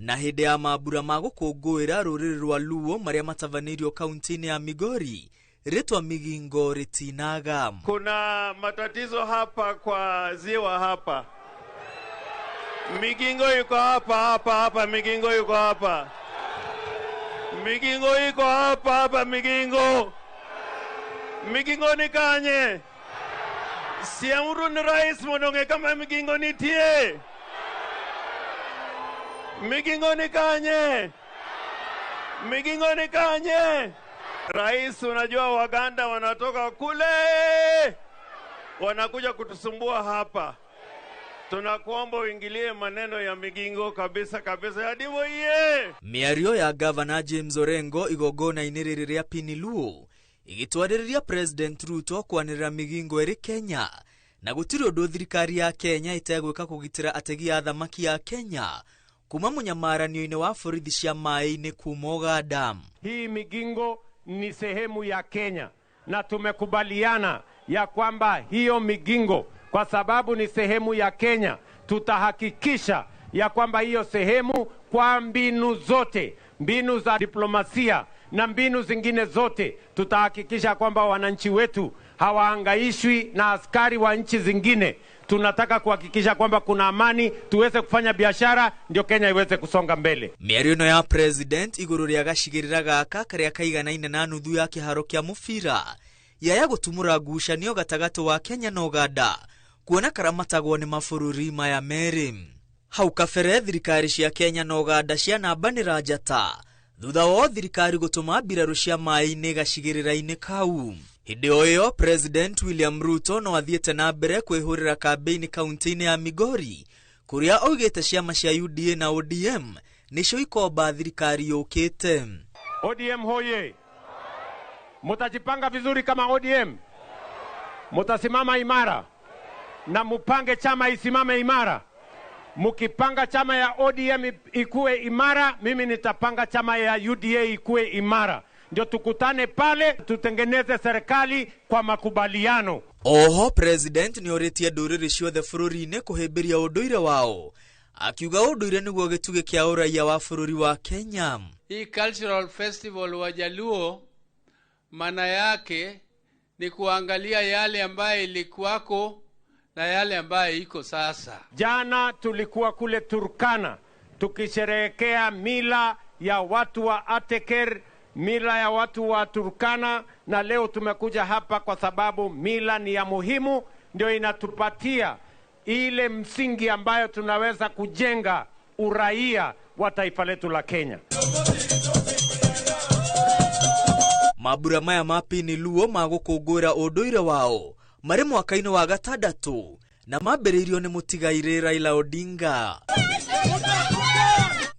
Na hĩndĩ ya mambura ma gũkũngũĩra rũrĩrĩ rwa Luo marĩa matabanĩirio kaunti-inĩ ya Migori, rĩtwa Migingo rĩtinaga. Kuna matatizo hapa kwa ziwa hapa. Migingo yuko hapa hapa hapa, Migingo yuko hapa. Migingo iko hapa hapa, Migingo. Migingo ni kanye. Siamuru ni rais mononge kama Migingo nitie. Migingo ni kanye. Migingo ni kanye. Rais, unajua Waganda wanatoka kule wanakuja kutusumbua hapa. Tunakuomba uingilie maneno ya Migingo kabisa kabisa. Yadimo iye. Mĩario ya Gavana James Orengo igongona-inĩ rĩrĩ rĩa Pini Luo ĩgĩtwarĩrĩria President Ruto kwanĩrĩra Migingo ĩrĩ Kenya na gũtirĩ ũndũ thirikari ya Kenya ĩtegwĩka kũgitĩra ategi a thamaki ya Kenya kuma mũnyamaranio-inĩ wa borithi cia maĩ-inĩ kuma Uganda. Hii Migingo ni sehemu ya Kenya na tumekubaliana ya kwamba hiyo Migingo kwa sababu ni sehemu ya Kenya, tutahakikisha ya kwamba hiyo sehemu kwa mbinu zote, mbinu za diplomasia na mbinu zingine zote, tutahakikisha kwamba wananchi wetu hawaangaishwi na askari wa nchi zingine. Tunataka kuhakikisha kwamba kuna amani, tuweze kufanya biashara, ndio Kenya iweze kusonga mbele. Mĩario ĩno ya President igũrũ rĩa gacigĩrĩra gaka karĩa kaiganaine na nuthu ya kĩharo kĩa mũbira yaya gũtumũra ngucanio gatagatĩ wa Kenya na Uganda kuona karamatagwo nĩ mabũrũri maya merĩ. Hau kabere thirikari cia Kenya na Uganda cianambanĩra njata thutha wa thirikari gũtũma mbirarũ cia maĩ-inĩ gacigĩrĩra-inĩ kau. Hĩndĩ o ĩyo President William Ruto no athiĩte na mbere kwĩhũrĩra kambĩini kaunti-inĩ ya Migori kũrĩa oigĩte ciama cia UDA na ODM nĩcio ikomba thirikari yũkĩte. ODM hoye! Mutajipanga vizuri kama ODM, mutasimama imara na mupange chama isimame imara. Mukipanga chama ya ODM ikue imara, mimi nitapanga chama ya UDA ikue imara. Ndio tukutane pale tutengeneze serikali kwa makubaliano. Oho President nĩorĩtie ndũrĩrĩ ciothe bũrũri-inĩ kũhĩmbĩria ũndũire wao, akiuga ũndũire nĩguo gĩtugĩ kĩa ũraiya wa bũrũri wa Kenya. Hii cultural festival wa Jaluo maana yake ni kuangalia yale ambayo ilikuwako na yale ambayo iko sasa. Jana tulikuwa kule Turkana tukisherehekea mila ya watu wa Ateker, mila ya watu wa Turkana, na leo tumekuja hapa kwa sababu mila ni ya muhimu, ndio inatupatia ile msingi ambayo tunaweza kujenga uraia wa taifa letu la Kenya. Mambura maya ma Pini Luo magũkũngũĩra ũndũire wao marĩ mwaka-inĩ wa gatandatũ na mambĩrĩirio nĩ mũtigairĩ Raila Odinga.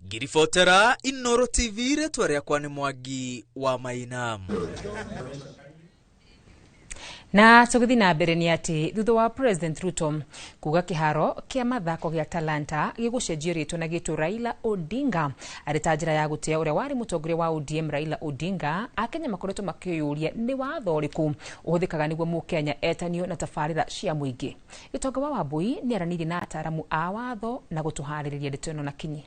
Ngiribotera Inooro TV, rĩtwa rĩakwa nĩ Mwangi wa Maina. Na tũgĩthiĩ na mbere nĩ atĩ thutha wa President Ruto kuga kĩharo kĩa mathako gĩa Talanta gĩgũcenjio rĩtwa na gĩtwo Raila Odinga arĩ ta njĩra ya gũtĩa ũrĩa warĩ mũtongoria wa ODM Raila Odinga, Akenya makoretwo makĩyũria nĩ watho ũrĩkũ ũhũthĩkaga nĩguo mũkenya etanio na tabarĩra cia mũingĩ. Gĩtonga wa Wambui nĩaranĩirie na ataaramu a watho na gũtũharĩrĩria ndeto ĩno na kinyi.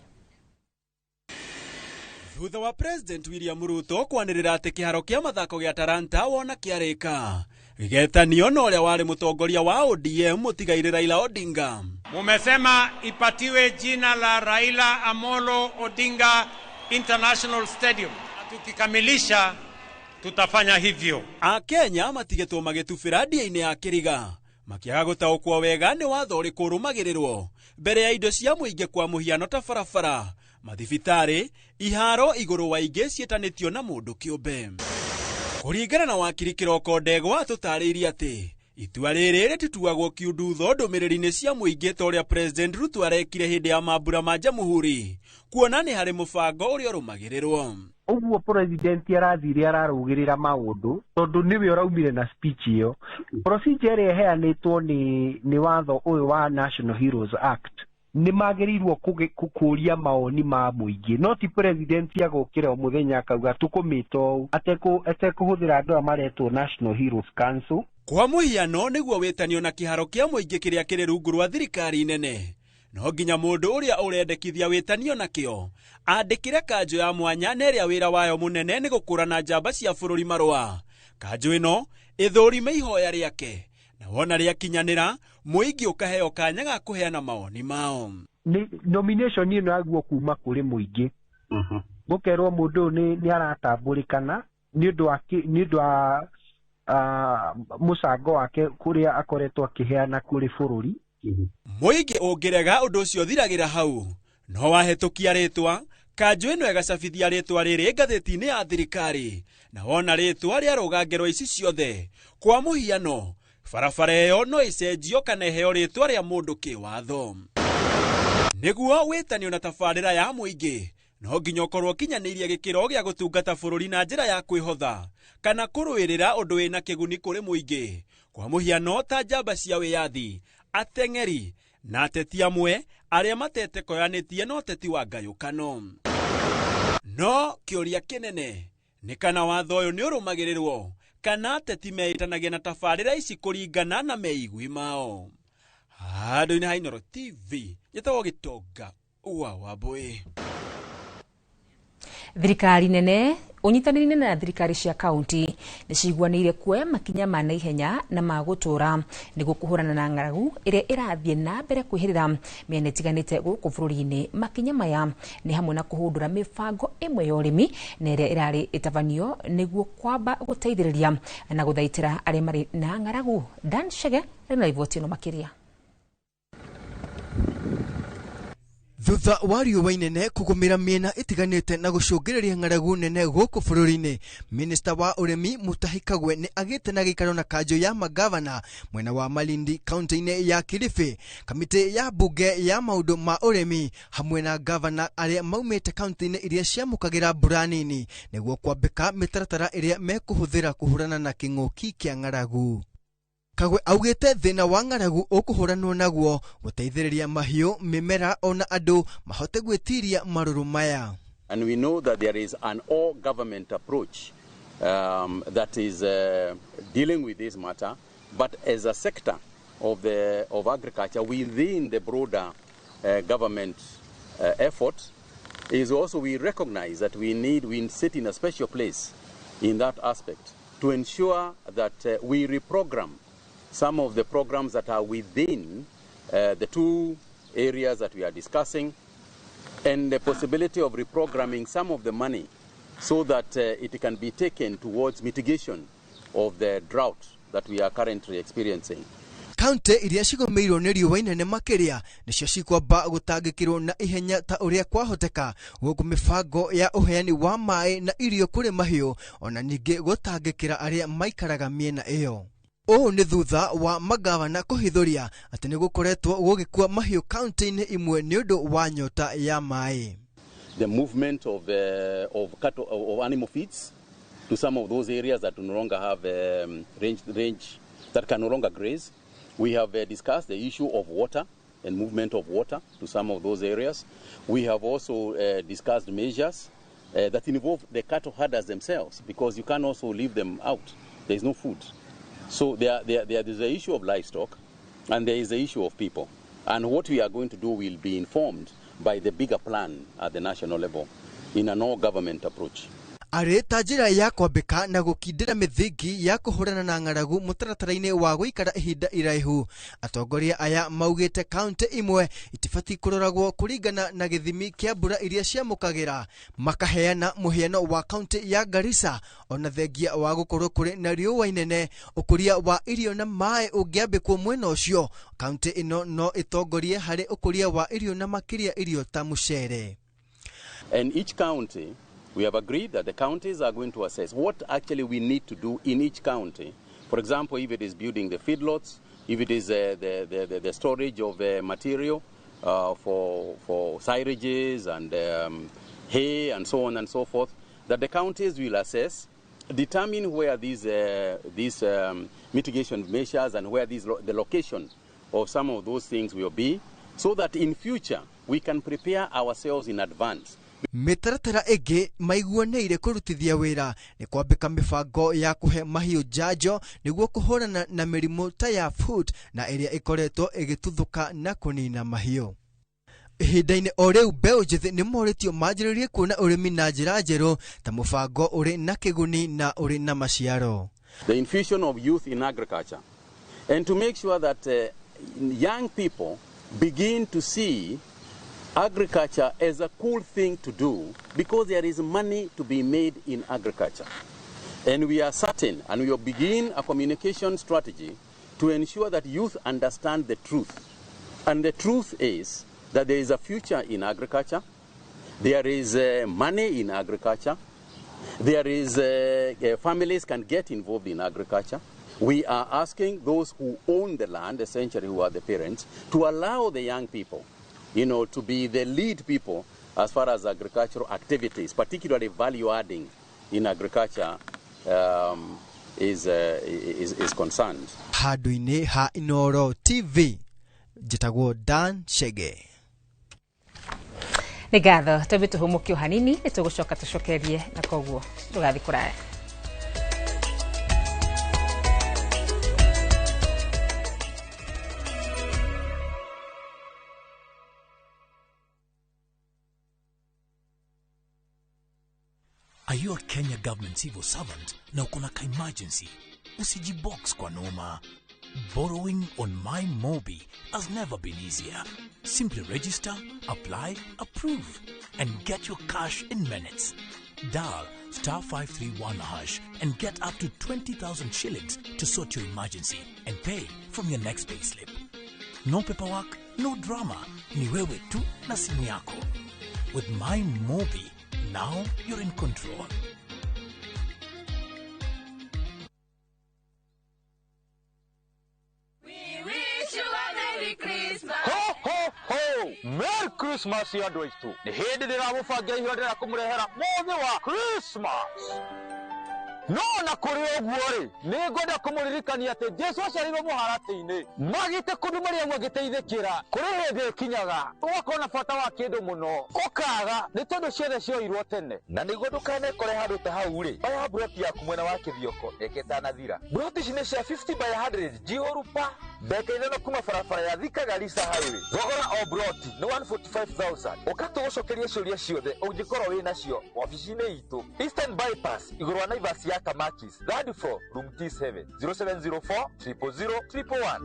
Thutha wa President William Ruto kwanĩrĩra atĩ kĩharo kĩa mathako gĩa Talanta wona kĩarĩka gĩgetanio na ũrĩa warĩ mũtongoria wa ODM mũtigairĩ Raila Odinga. Mumesema ipatiwe jina la Raila Amolo Odinga International Stadium. Na tukikamilisha tutafanya hivyo. Akenya matigetwo magĩtubĩra ndia-inĩ ya kĩriga makiaga gũtaũkwo wega nĩ watho ũrĩkũ ũrũmagĩrĩrwo mbere ya indo cia mũingĩ kwa mũhiano ta barabara, mathibitarĩ, iharo igũrũ wa ingĩ ciĩtanĩtio na mũndũ kĩũmbe. Kũringana na wakiri Kĩroko Ndegwa atũtarĩirie atĩ itua rĩrĩ rĩtituagwo kiundutho ndũmĩrĩri-inĩ cia mũingĩ ta ũrĩa President Ruto arekire hĩndĩ ya mambura ma Jamhuri, kuona nĩ harĩ mũbango ũrĩa ũrũmagĩrĩrwo. Ũguo president arathire ararũgĩrĩra maũndũ tondũ nĩwe ũraumire na speech ĩyo. Procedure ĩrĩa ĩheanĩtwo nĩ watho ũyũ wa National Heroes Act nĩ magĩrĩirwo kũria maoni ma mũingĩ, no ti president agũkĩra o mũthenya akauga tũkũmĩta ũũ atekũhũthĩra andũ aya maretwo National Heroes Council. Kwa mũhiano nĩguo wĩtanio na kĩharo kĩa mũingĩ kĩrĩa kĩrĩ rungu rwa thirikari nene No nginya mũndũ ũrĩa ũrendekithia wĩtanio nakĩo andĩkĩre kanjũ ya mwanya na ĩrĩa wĩra wayo mũnene nĩ gũkũrana njamba cia bũrũri marũa. Kanjũ ĩno ĩthũrime ihoya rĩake na wona rĩakinyanĩra mũingĩ ũkaheo kanya ga kũheana mawoni mao. Nĩ nomination ĩno yaguo kuma kũrĩ mũingĩ, gũkerwo mũndũ ũyũ nĩ aratambũrĩkana nĩ ũndũ wa mũcango wake kũrĩa akoretwo akĩheana kũrĩ bũrũri. Mũingĩ ũngĩrega ũndũ ũcio ũthiragĩra hau, no wahĩtũkia rĩtwa kanjũ ĩno ĩgacabithia rĩtwa rĩrĩ ngathĩti-inĩ ya thirikari, na wona rĩtwa rĩarũgangerwo ici ciothe, kwa mũhiano barabara ĩyo no ĩcenjio kana ĩheo rĩtwa rĩa mũndũ kĩwatho. Nĩguo wĩtanio na tabarĩra ya mũingĩ no nginya ũkorwo ũkinyanĩirie gĩkĩro gĩa gũtungata bũrũri na njĩra ya kwĩhotha kana kũrũĩrĩra ũndũ wĩna kĩguni kũrĩ mũingĩ, kwa mũhiano ta njamba cia wĩyathi, ateng'eri na ateti amwe arĩa matetekoyanĩtie na ũteti wa ngayũkano. No kĩũria kĩnene nĩ kana watho ũyũ nĩ ũrũmagĩrĩrwo kana ateti meĩtanagia na tabarĩra ici kũringana na meigwi mao. Handũ-inĩ ha Inooro TV njĩtagwo Gĩtonga wa Wambũi. Thirikari nene ũnyitanĩri na thirikari cia kaunti nĩ ciguanĩire kuoya makinya ma naihenya na ma gũtũũra nĩguo kũhũrana na ng'aragu ĩrĩa ĩrathiĩ na mbere kwĩhĩrĩra mĩena ĩtiganĩte gũkũ bũrũri-inĩ. Makinya maya nĩ hamwe na kũhũndũra mĩbango ĩmwe ya ũrĩmi na ĩrĩa ĩrarĩ ĩtabanio nĩguo kwamba gũteithĩrĩria na gũthaitĩra arĩa marĩ na ng'aragu. Dan Chege arĩ na riboti ĩno makĩria. Thutha wa riũa inene kũgũmĩra mĩena ĩtiganĩte na gũcũngĩrĩria ng'aragu nene gũkũ bũrũri-inĩ, Minista wa ũrĩmi Mutahi Kagwe nĩ agĩte na gĩikaro na kanjũ ya magavana mwena wa Malindi kaunti-inĩ ya Kilifi, kamĩtĩ ya mbunge ya maũndũ ma ũrĩmi hamwe na gavana arĩa maumĩte kaunti-inĩ iria ciamũkagĩra mbura nini nĩguo kwambĩka mĩtaratara ĩrĩa mekũhũthĩra kũhũrana na kĩng'ũki kĩa ng'aragu. Kagwe augĩte thĩna wa ng'aragu ũkũhũranwo naguo gũteithĩrĩria mahiũ, mĩmera ona andũ mahote gwĩtiria marũrũ maya. And we know that there is an all government approach that is dealing with this matter, but as a sector of agriculture within the broader government effort is also we recognize that we sit in a special place in that aspect to ensure that we reprogram some of the programs that are within the two areas that we are discussing, and the possibility of reprogramming some of the money so that it can be taken towards mitigation of the drought that we are currently experiencing. Kaunti iria cigũmĩirwo nĩ riũa inene makĩria nĩcio cikwamba gũtangĩkĩrwo na ihenya ta ũrĩa kwahoteka gũkũ mĩbango ya ũheani wa maĩ na irio kũrĩ mahiũ ona ningĩ gũtangĩkĩra arĩa maikaraga mĩena ĩyo. Ũũ nĩ thutha wa magavana kũhithũria atĩ nĩ gũkoretwo gũgĩkua mahiũ kaunti-inĩ imwe nĩ ũndũ wa nyota ya maĩ. The movement of cattle, of animal feeds to some of those areas that no longer have range that can no longer graze. We have discussed the issue of water and movement of water to some of those areas. We have also discussed measures that involve the cattle herders themselves, because you can also leave them out. There is no food. So there is the issue of livestock and there is the issue of people. And what we are going to do will be informed by the bigger plan at the national level in an all-government approach. Arĩ ta njĩra ya kwambĩka na gũkindĩra mĩthingi ya kũhũrana na ng'aragu mũtaratara-inĩ wa gũikara ihinda iraihu, atongoria aya maugĩte kaunti imwe itibatiĩ kũroragwo kũringana na gĩthimi kĩa mbura iria ciamũkagĩra, makaheana mũhiano wa kaunti ya Garissa ona thengia wa gũkorwo kũrĩ na riũa inene, ũkũria wa irio na maĩ ũngĩambĩkwo mwena ũcio, kaunti ĩno no ĩtongorie harĩ ũkũria wa irio na makĩria irio ta mũcere. And each county, we have agreed that the counties are going to assess what actually we need to do in each county. For example, if it is building the feedlots, if it is the storage of material for silages and hay and so on and so forth, that the counties will assess, determine where these mitigation measures and where the location of some of those things will be, so that in future we can prepare ourselves in advance. Mĩtaratara ĩngĩ maiguanĩire kũrutithia wĩra nĩ kwambĩka mĩbango ya kũhe mahiũ njanjo nĩguo kũhũrana na mĩrimũ ta ya foot na ĩrĩa ĩkoretwo ĩgĩtuthũka na kũnina mahiũ. Ihinda-inĩ o rĩu mbeũ njĩthĩ nĩ morĩtio manjĩrĩrie kuona ũrĩmi na njĩra njerũ ta mũbango ũrĩ na kĩguni na ũrĩ na maciaro. The infusion of youth in agriculture, and to make sure that young people begin to see agriculture as a cool thing to do, because there is money to be made in agriculture. And we are certain, and we will begin a communication strategy to ensure that youth understand the truth. And the truth is that there is a future in agriculture, there is money in agriculture, there is families can get involved in agriculture. We are asking those who own the land, essentially who are the parents, to allow the young people, you know, to be the lead people as far as agricultural activities, particularly value adding in agriculture is concerned. Handũ-inĩ ha Inooro TV, njĩtagwo Dan Chege. Nĩ ngatho twambe tũhũmũke o hanini nĩ tũgũcoka tũcokerie na koguo ndũgathiĩ kũraya. Are you a Kenya government civil servant na uko na ka emergency? Usijibox kwa noma. Borrowing on MyMobi has never been easier. Simply register, apply, approve, and get your cash in minutes. Dial *531# and get up to 20,000 shillings to sort your emergency and pay from your next payslip. No paperwork, no drama. Ni wewe tu na simu yako. With MyMobi, now you're in control. We wish you a Merry Christmas. Ho, ho, ho! Merry Christmas andũ aitũ. Nĩ hĩndĩ ndĩramũbangira ihinda rĩrĩa kũmũrehera mũthĩ wa Christmas. No na kũrĩ ũguo rĩ, nĩ ngwenda kũmũririkania atĩ Jesu aciarirwo mũharatĩ-inĩ. Magĩte kũndũ Mariamu agĩteithĩkĩra. Kũrĩ hĩndĩ ĩkinyaga ũgakorwo na bata wa kĩndũ mũno, ũkaga nĩ tondũ ciothe cioirwo tene. Na nĩguo ndũkanekore handũ ta hau rĩ, oya mburoti yaku mwena wa Kĩthioko reke ĩtanathira. Mburoti ici nĩ cia 50 by 100 njihũru pa ndagĩka 5 kuma barabara ya Thika Garissa Highway. Thogora o mburoti nĩ 145,000. Ũka tũgũcokerie ciũria ciothe ũngĩkorwo wĩ nacio wabici-inĩ itũ Eastern Bypass igũrũ wa Naivas ya Kamakis, third floor, room T7, 0704 000 111.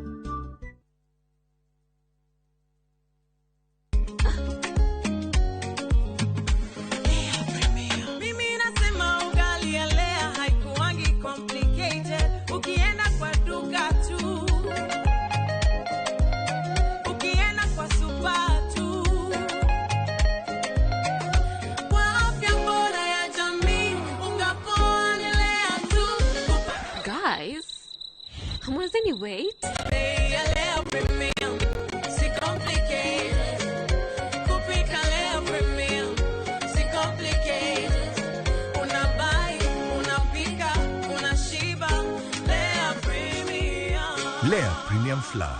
Mimi nasema ugali ya Lea haikuangi complicated. Ukienda kwa duka tu, ukienda kwa super tu, kwa afya bora ya jamii, unga poa ni Lea tu. Guys, hamwezi wait? Bei ya Lea Premium, si complicated. Kupika Lea Premium, si complicated. Unabuy, unapika, unashiba. Lea Premium. Lea Premium Flour,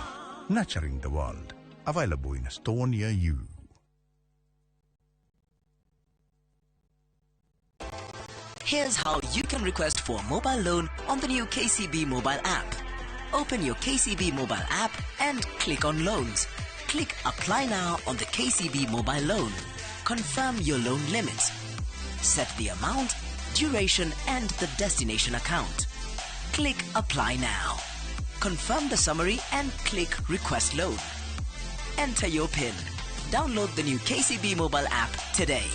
nurturing the world. Available in a store near you. Here's how you can request for a mobile loan on the new KCB mobile app. Open your KCB mobile app and click on Loans. Click Apply Now on the KCB mobile loan. Confirm your loan limit. Set the amount, duration and the destination account. Click Apply Now. Confirm the summary and click Request Loan. Enter your PIN. Download the new KCB mobile app today.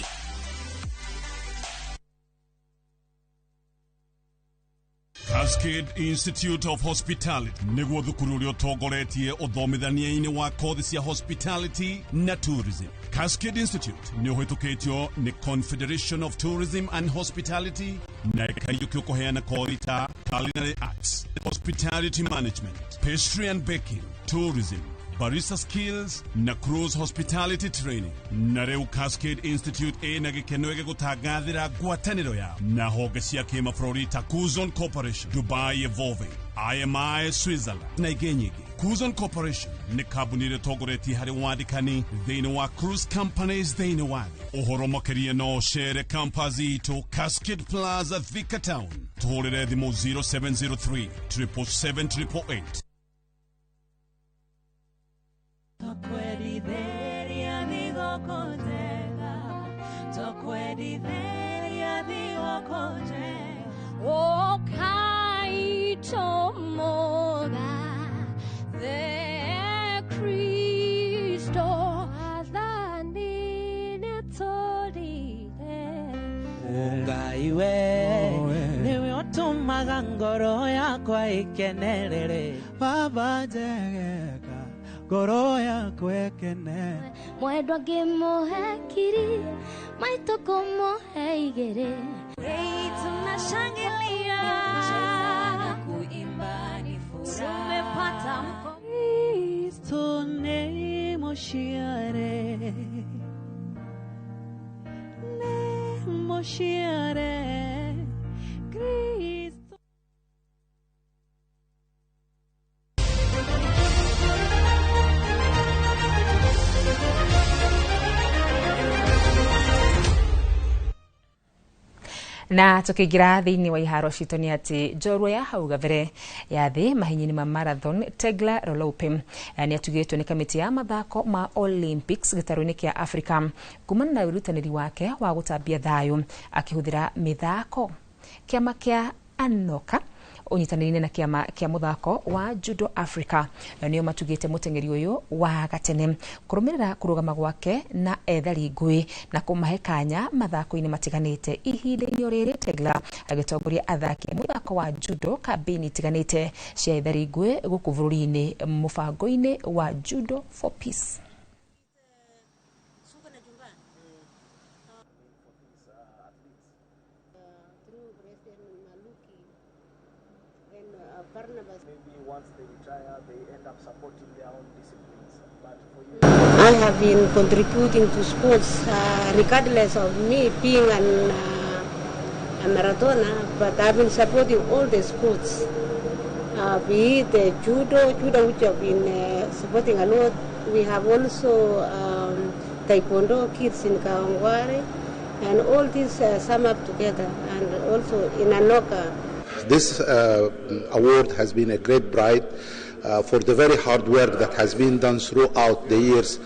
Cascade Institute of Hospitality nĩguo thukuru ũrĩa ũtongoretie ũthomithania-inĩ wa kothi cia hospitality na tourism. Cascade Institute nĩ ũhĩtũkĩtio nĩ Confederation of Tourism and Hospitality na ĩkaiyũkio kũheana kothi ta culinary arts, hospitality management, pastry and baking, tourism, barista skills na cruise hospitality training. Na rĩu Cascade Institute ĩna gĩkeno gĩgũtangathĩra ngwatanĩro yao na honge cia kĩmabũrũri ta Kuzon Corporation, Dubai Evolving, IMI Switzerland na ingĩ nyingĩ. Kuzon Corporation nĩ kambuni ĩrĩa ĩtongoretie harĩ wandĩkani thĩinĩ wa cruise companies thĩinĩ wa thĩ. Ũhoro makĩria no ũcere campus itũ Cascade Plaza, Thika Town. Tũhũrĩre thimũ 0703 777 888. Niwe ngoro yakwa ikenerere Baba njegeka ngoro yakwa ikene Mwendwa ngĩmũhe kiri maitũ kũmũhe igĩrĩ. Tunashangilia na kuimba ni furaha, tumepata Kristo nĩ mũciare, nĩ mũciare Kristo. Na tukiingira thiini wa iharo citũ nĩ atĩ njorua ya hau gabere ya thĩ mahenya-inĩ ma marathon Tegla Loroupe nĩ atugĩtwo nĩ kamĩtĩ ya mathako ma Olympics gĩtarũ-inĩ kĩa Africa kumana na wĩrutanĩri wake wa gũtambia thayũ akĩhũthĩra mĩthako. Kĩama kĩa Anoka ũnyitanĩri-inĩ na kĩama kĩa mũthako wa Judo Africa nĩo matugĩte mũteng'eri ũyũ wa gatene kũrũmĩrĩra kũrũgama gwake na ethari ngũĩ na kũmahe kanya mathako-inĩ matiganĩte. Ihinda-inĩ o rĩrĩ Tegla agĩtongoria athaki a mũthako wa judo kambĩini itiganĩte cia ethari ngũĩ gũkũ bũrũri-inĩ mũbango-inĩ wa Judo for Peace. I have been contributing to sports regardless of me being a marathoner, but I've been supporting all the sports, be it the judo which I've been supporting a lot. We have also taekwondo kids in Kawangware, and all these sum up together, and also in Anoka. This award has been a great pride for the very hard work that has been done throughout the years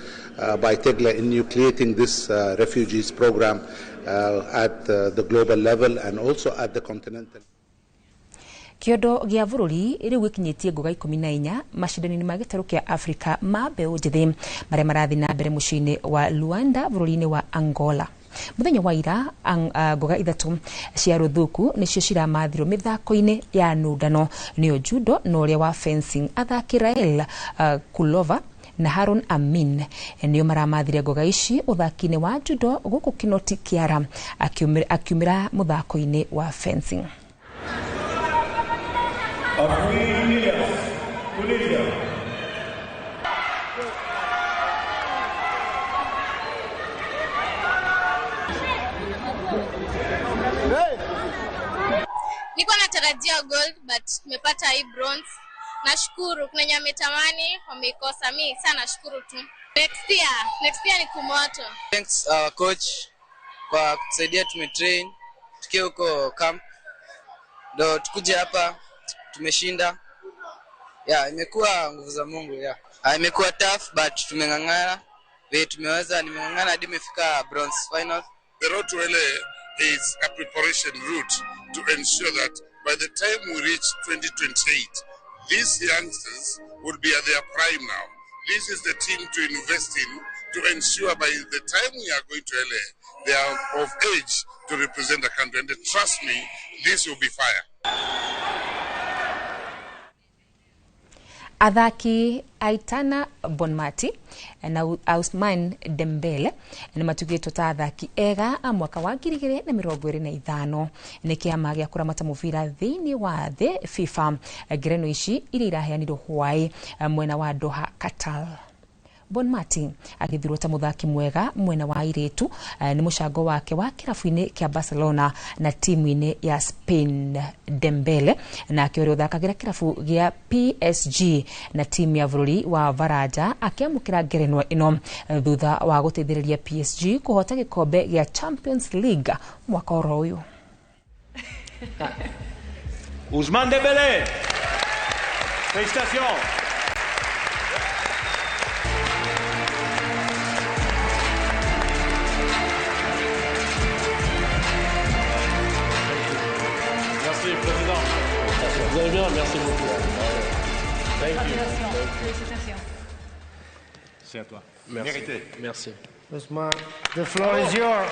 by Tegla in nucleating this refugees program at the global level and also at the continental. Kĩondo gĩa bũrũri rĩu gĩkinyĩtie ngoga 14 macindano-inĩ ma gĩtarũ kĩa Afrika ma mbeũ njĩthĩ marĩa marathiĩ na mbere mũciĩ-inĩ wa Luanda bũrũri-inĩ wa Angola. Mũthenya wa ira ngoga 3 cia rũthuku nĩcio ciramathirwo mĩthako-inĩ ya nũndano nĩyo judo na ũrĩa wa fencing. Athaki Rael Kulova na Haron Amin nĩo maramathire ngoga ici ũthaki-inĩ wa judo gũkũ Kinoti Kiara akiumĩra mũthako-inĩ wa fencing. Nilikuwa natarajia gold but nimepata hii bronze. Nashukuru, kuna wenye wametamani wameikosa, mimi sana nashukuru tu. Next year ni kumoto. Thanks our coach kwa kutusaidia, tumetrain tukiwa huko camp ndo tukuje hapa tumeshinda. Yeah, imekuwa nguvu za Mungu, yeah. Imekuwa tough but tumeng'ang'ana. Vile tumeweza, nimeng'ang'ana hadi nimefika bronze final. The road to LA is a preparation route to ensure that by the time we reach 2028, these youngsters will be at their prime now. This is the team to invest in to ensure by the time we are going to LA, they are of age to represent the country. And trust me, this will be fire. Athaki Aitana Bonmati na Ousmane Dembele nĩ matugĩtwo ta athaki ega a mwaka wa 2025 nĩ kĩama gĩa kũramata mũbira thĩinĩ wa thĩ FIFA. Ngerenwa ici iria iraheanirwo hwaĩ mwena wa Doha, Qatar. Bonmati agĩthurwo ta mũthaki mwega mwena wa airĩtu nĩ mũcango wake wa kĩrabu-inĩ kĩa Barcelona na timu-inĩ ya Spain. Dembele nake ũrĩa ũthakagĩra kĩrabu gĩa PSG na timu ya bũrũri wa Baranja akĩamũkĩra ngerenwa ĩno thutha wa gũteithĩrĩria PSG kũhota gĩkombe gĩa Champions League mwaka oro ũyũ. Ousmane Dembele, félicitations. Merci, Président. Vous allez bien? Merci beaucoup. Thank you. Félicitations. C'est à toi. Merci. Mérité. Merci. Ousmane, the floor is yours.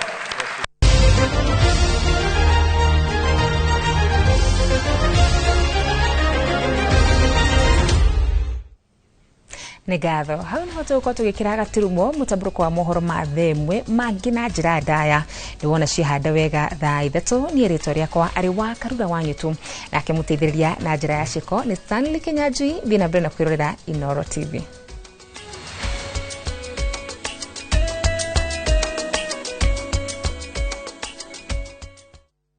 Nĩ ngatho. Hau nĩho tũgũkorwo tũgĩkĩra gaturumo mũtambũrũko wa mohoro ma thaa ĩmwe mangĩ na njĩra ndaya nĩwona ciahanda wega thaa 3. Niĩ rĩtwa rĩakwa arĩ wa Karura wa Nyutu, nake mũteithĩrĩria na njĩra ya ciko nĩ Stanley Kinyanjui. Thiĩ na mbere na kwĩrorera Inooro TV.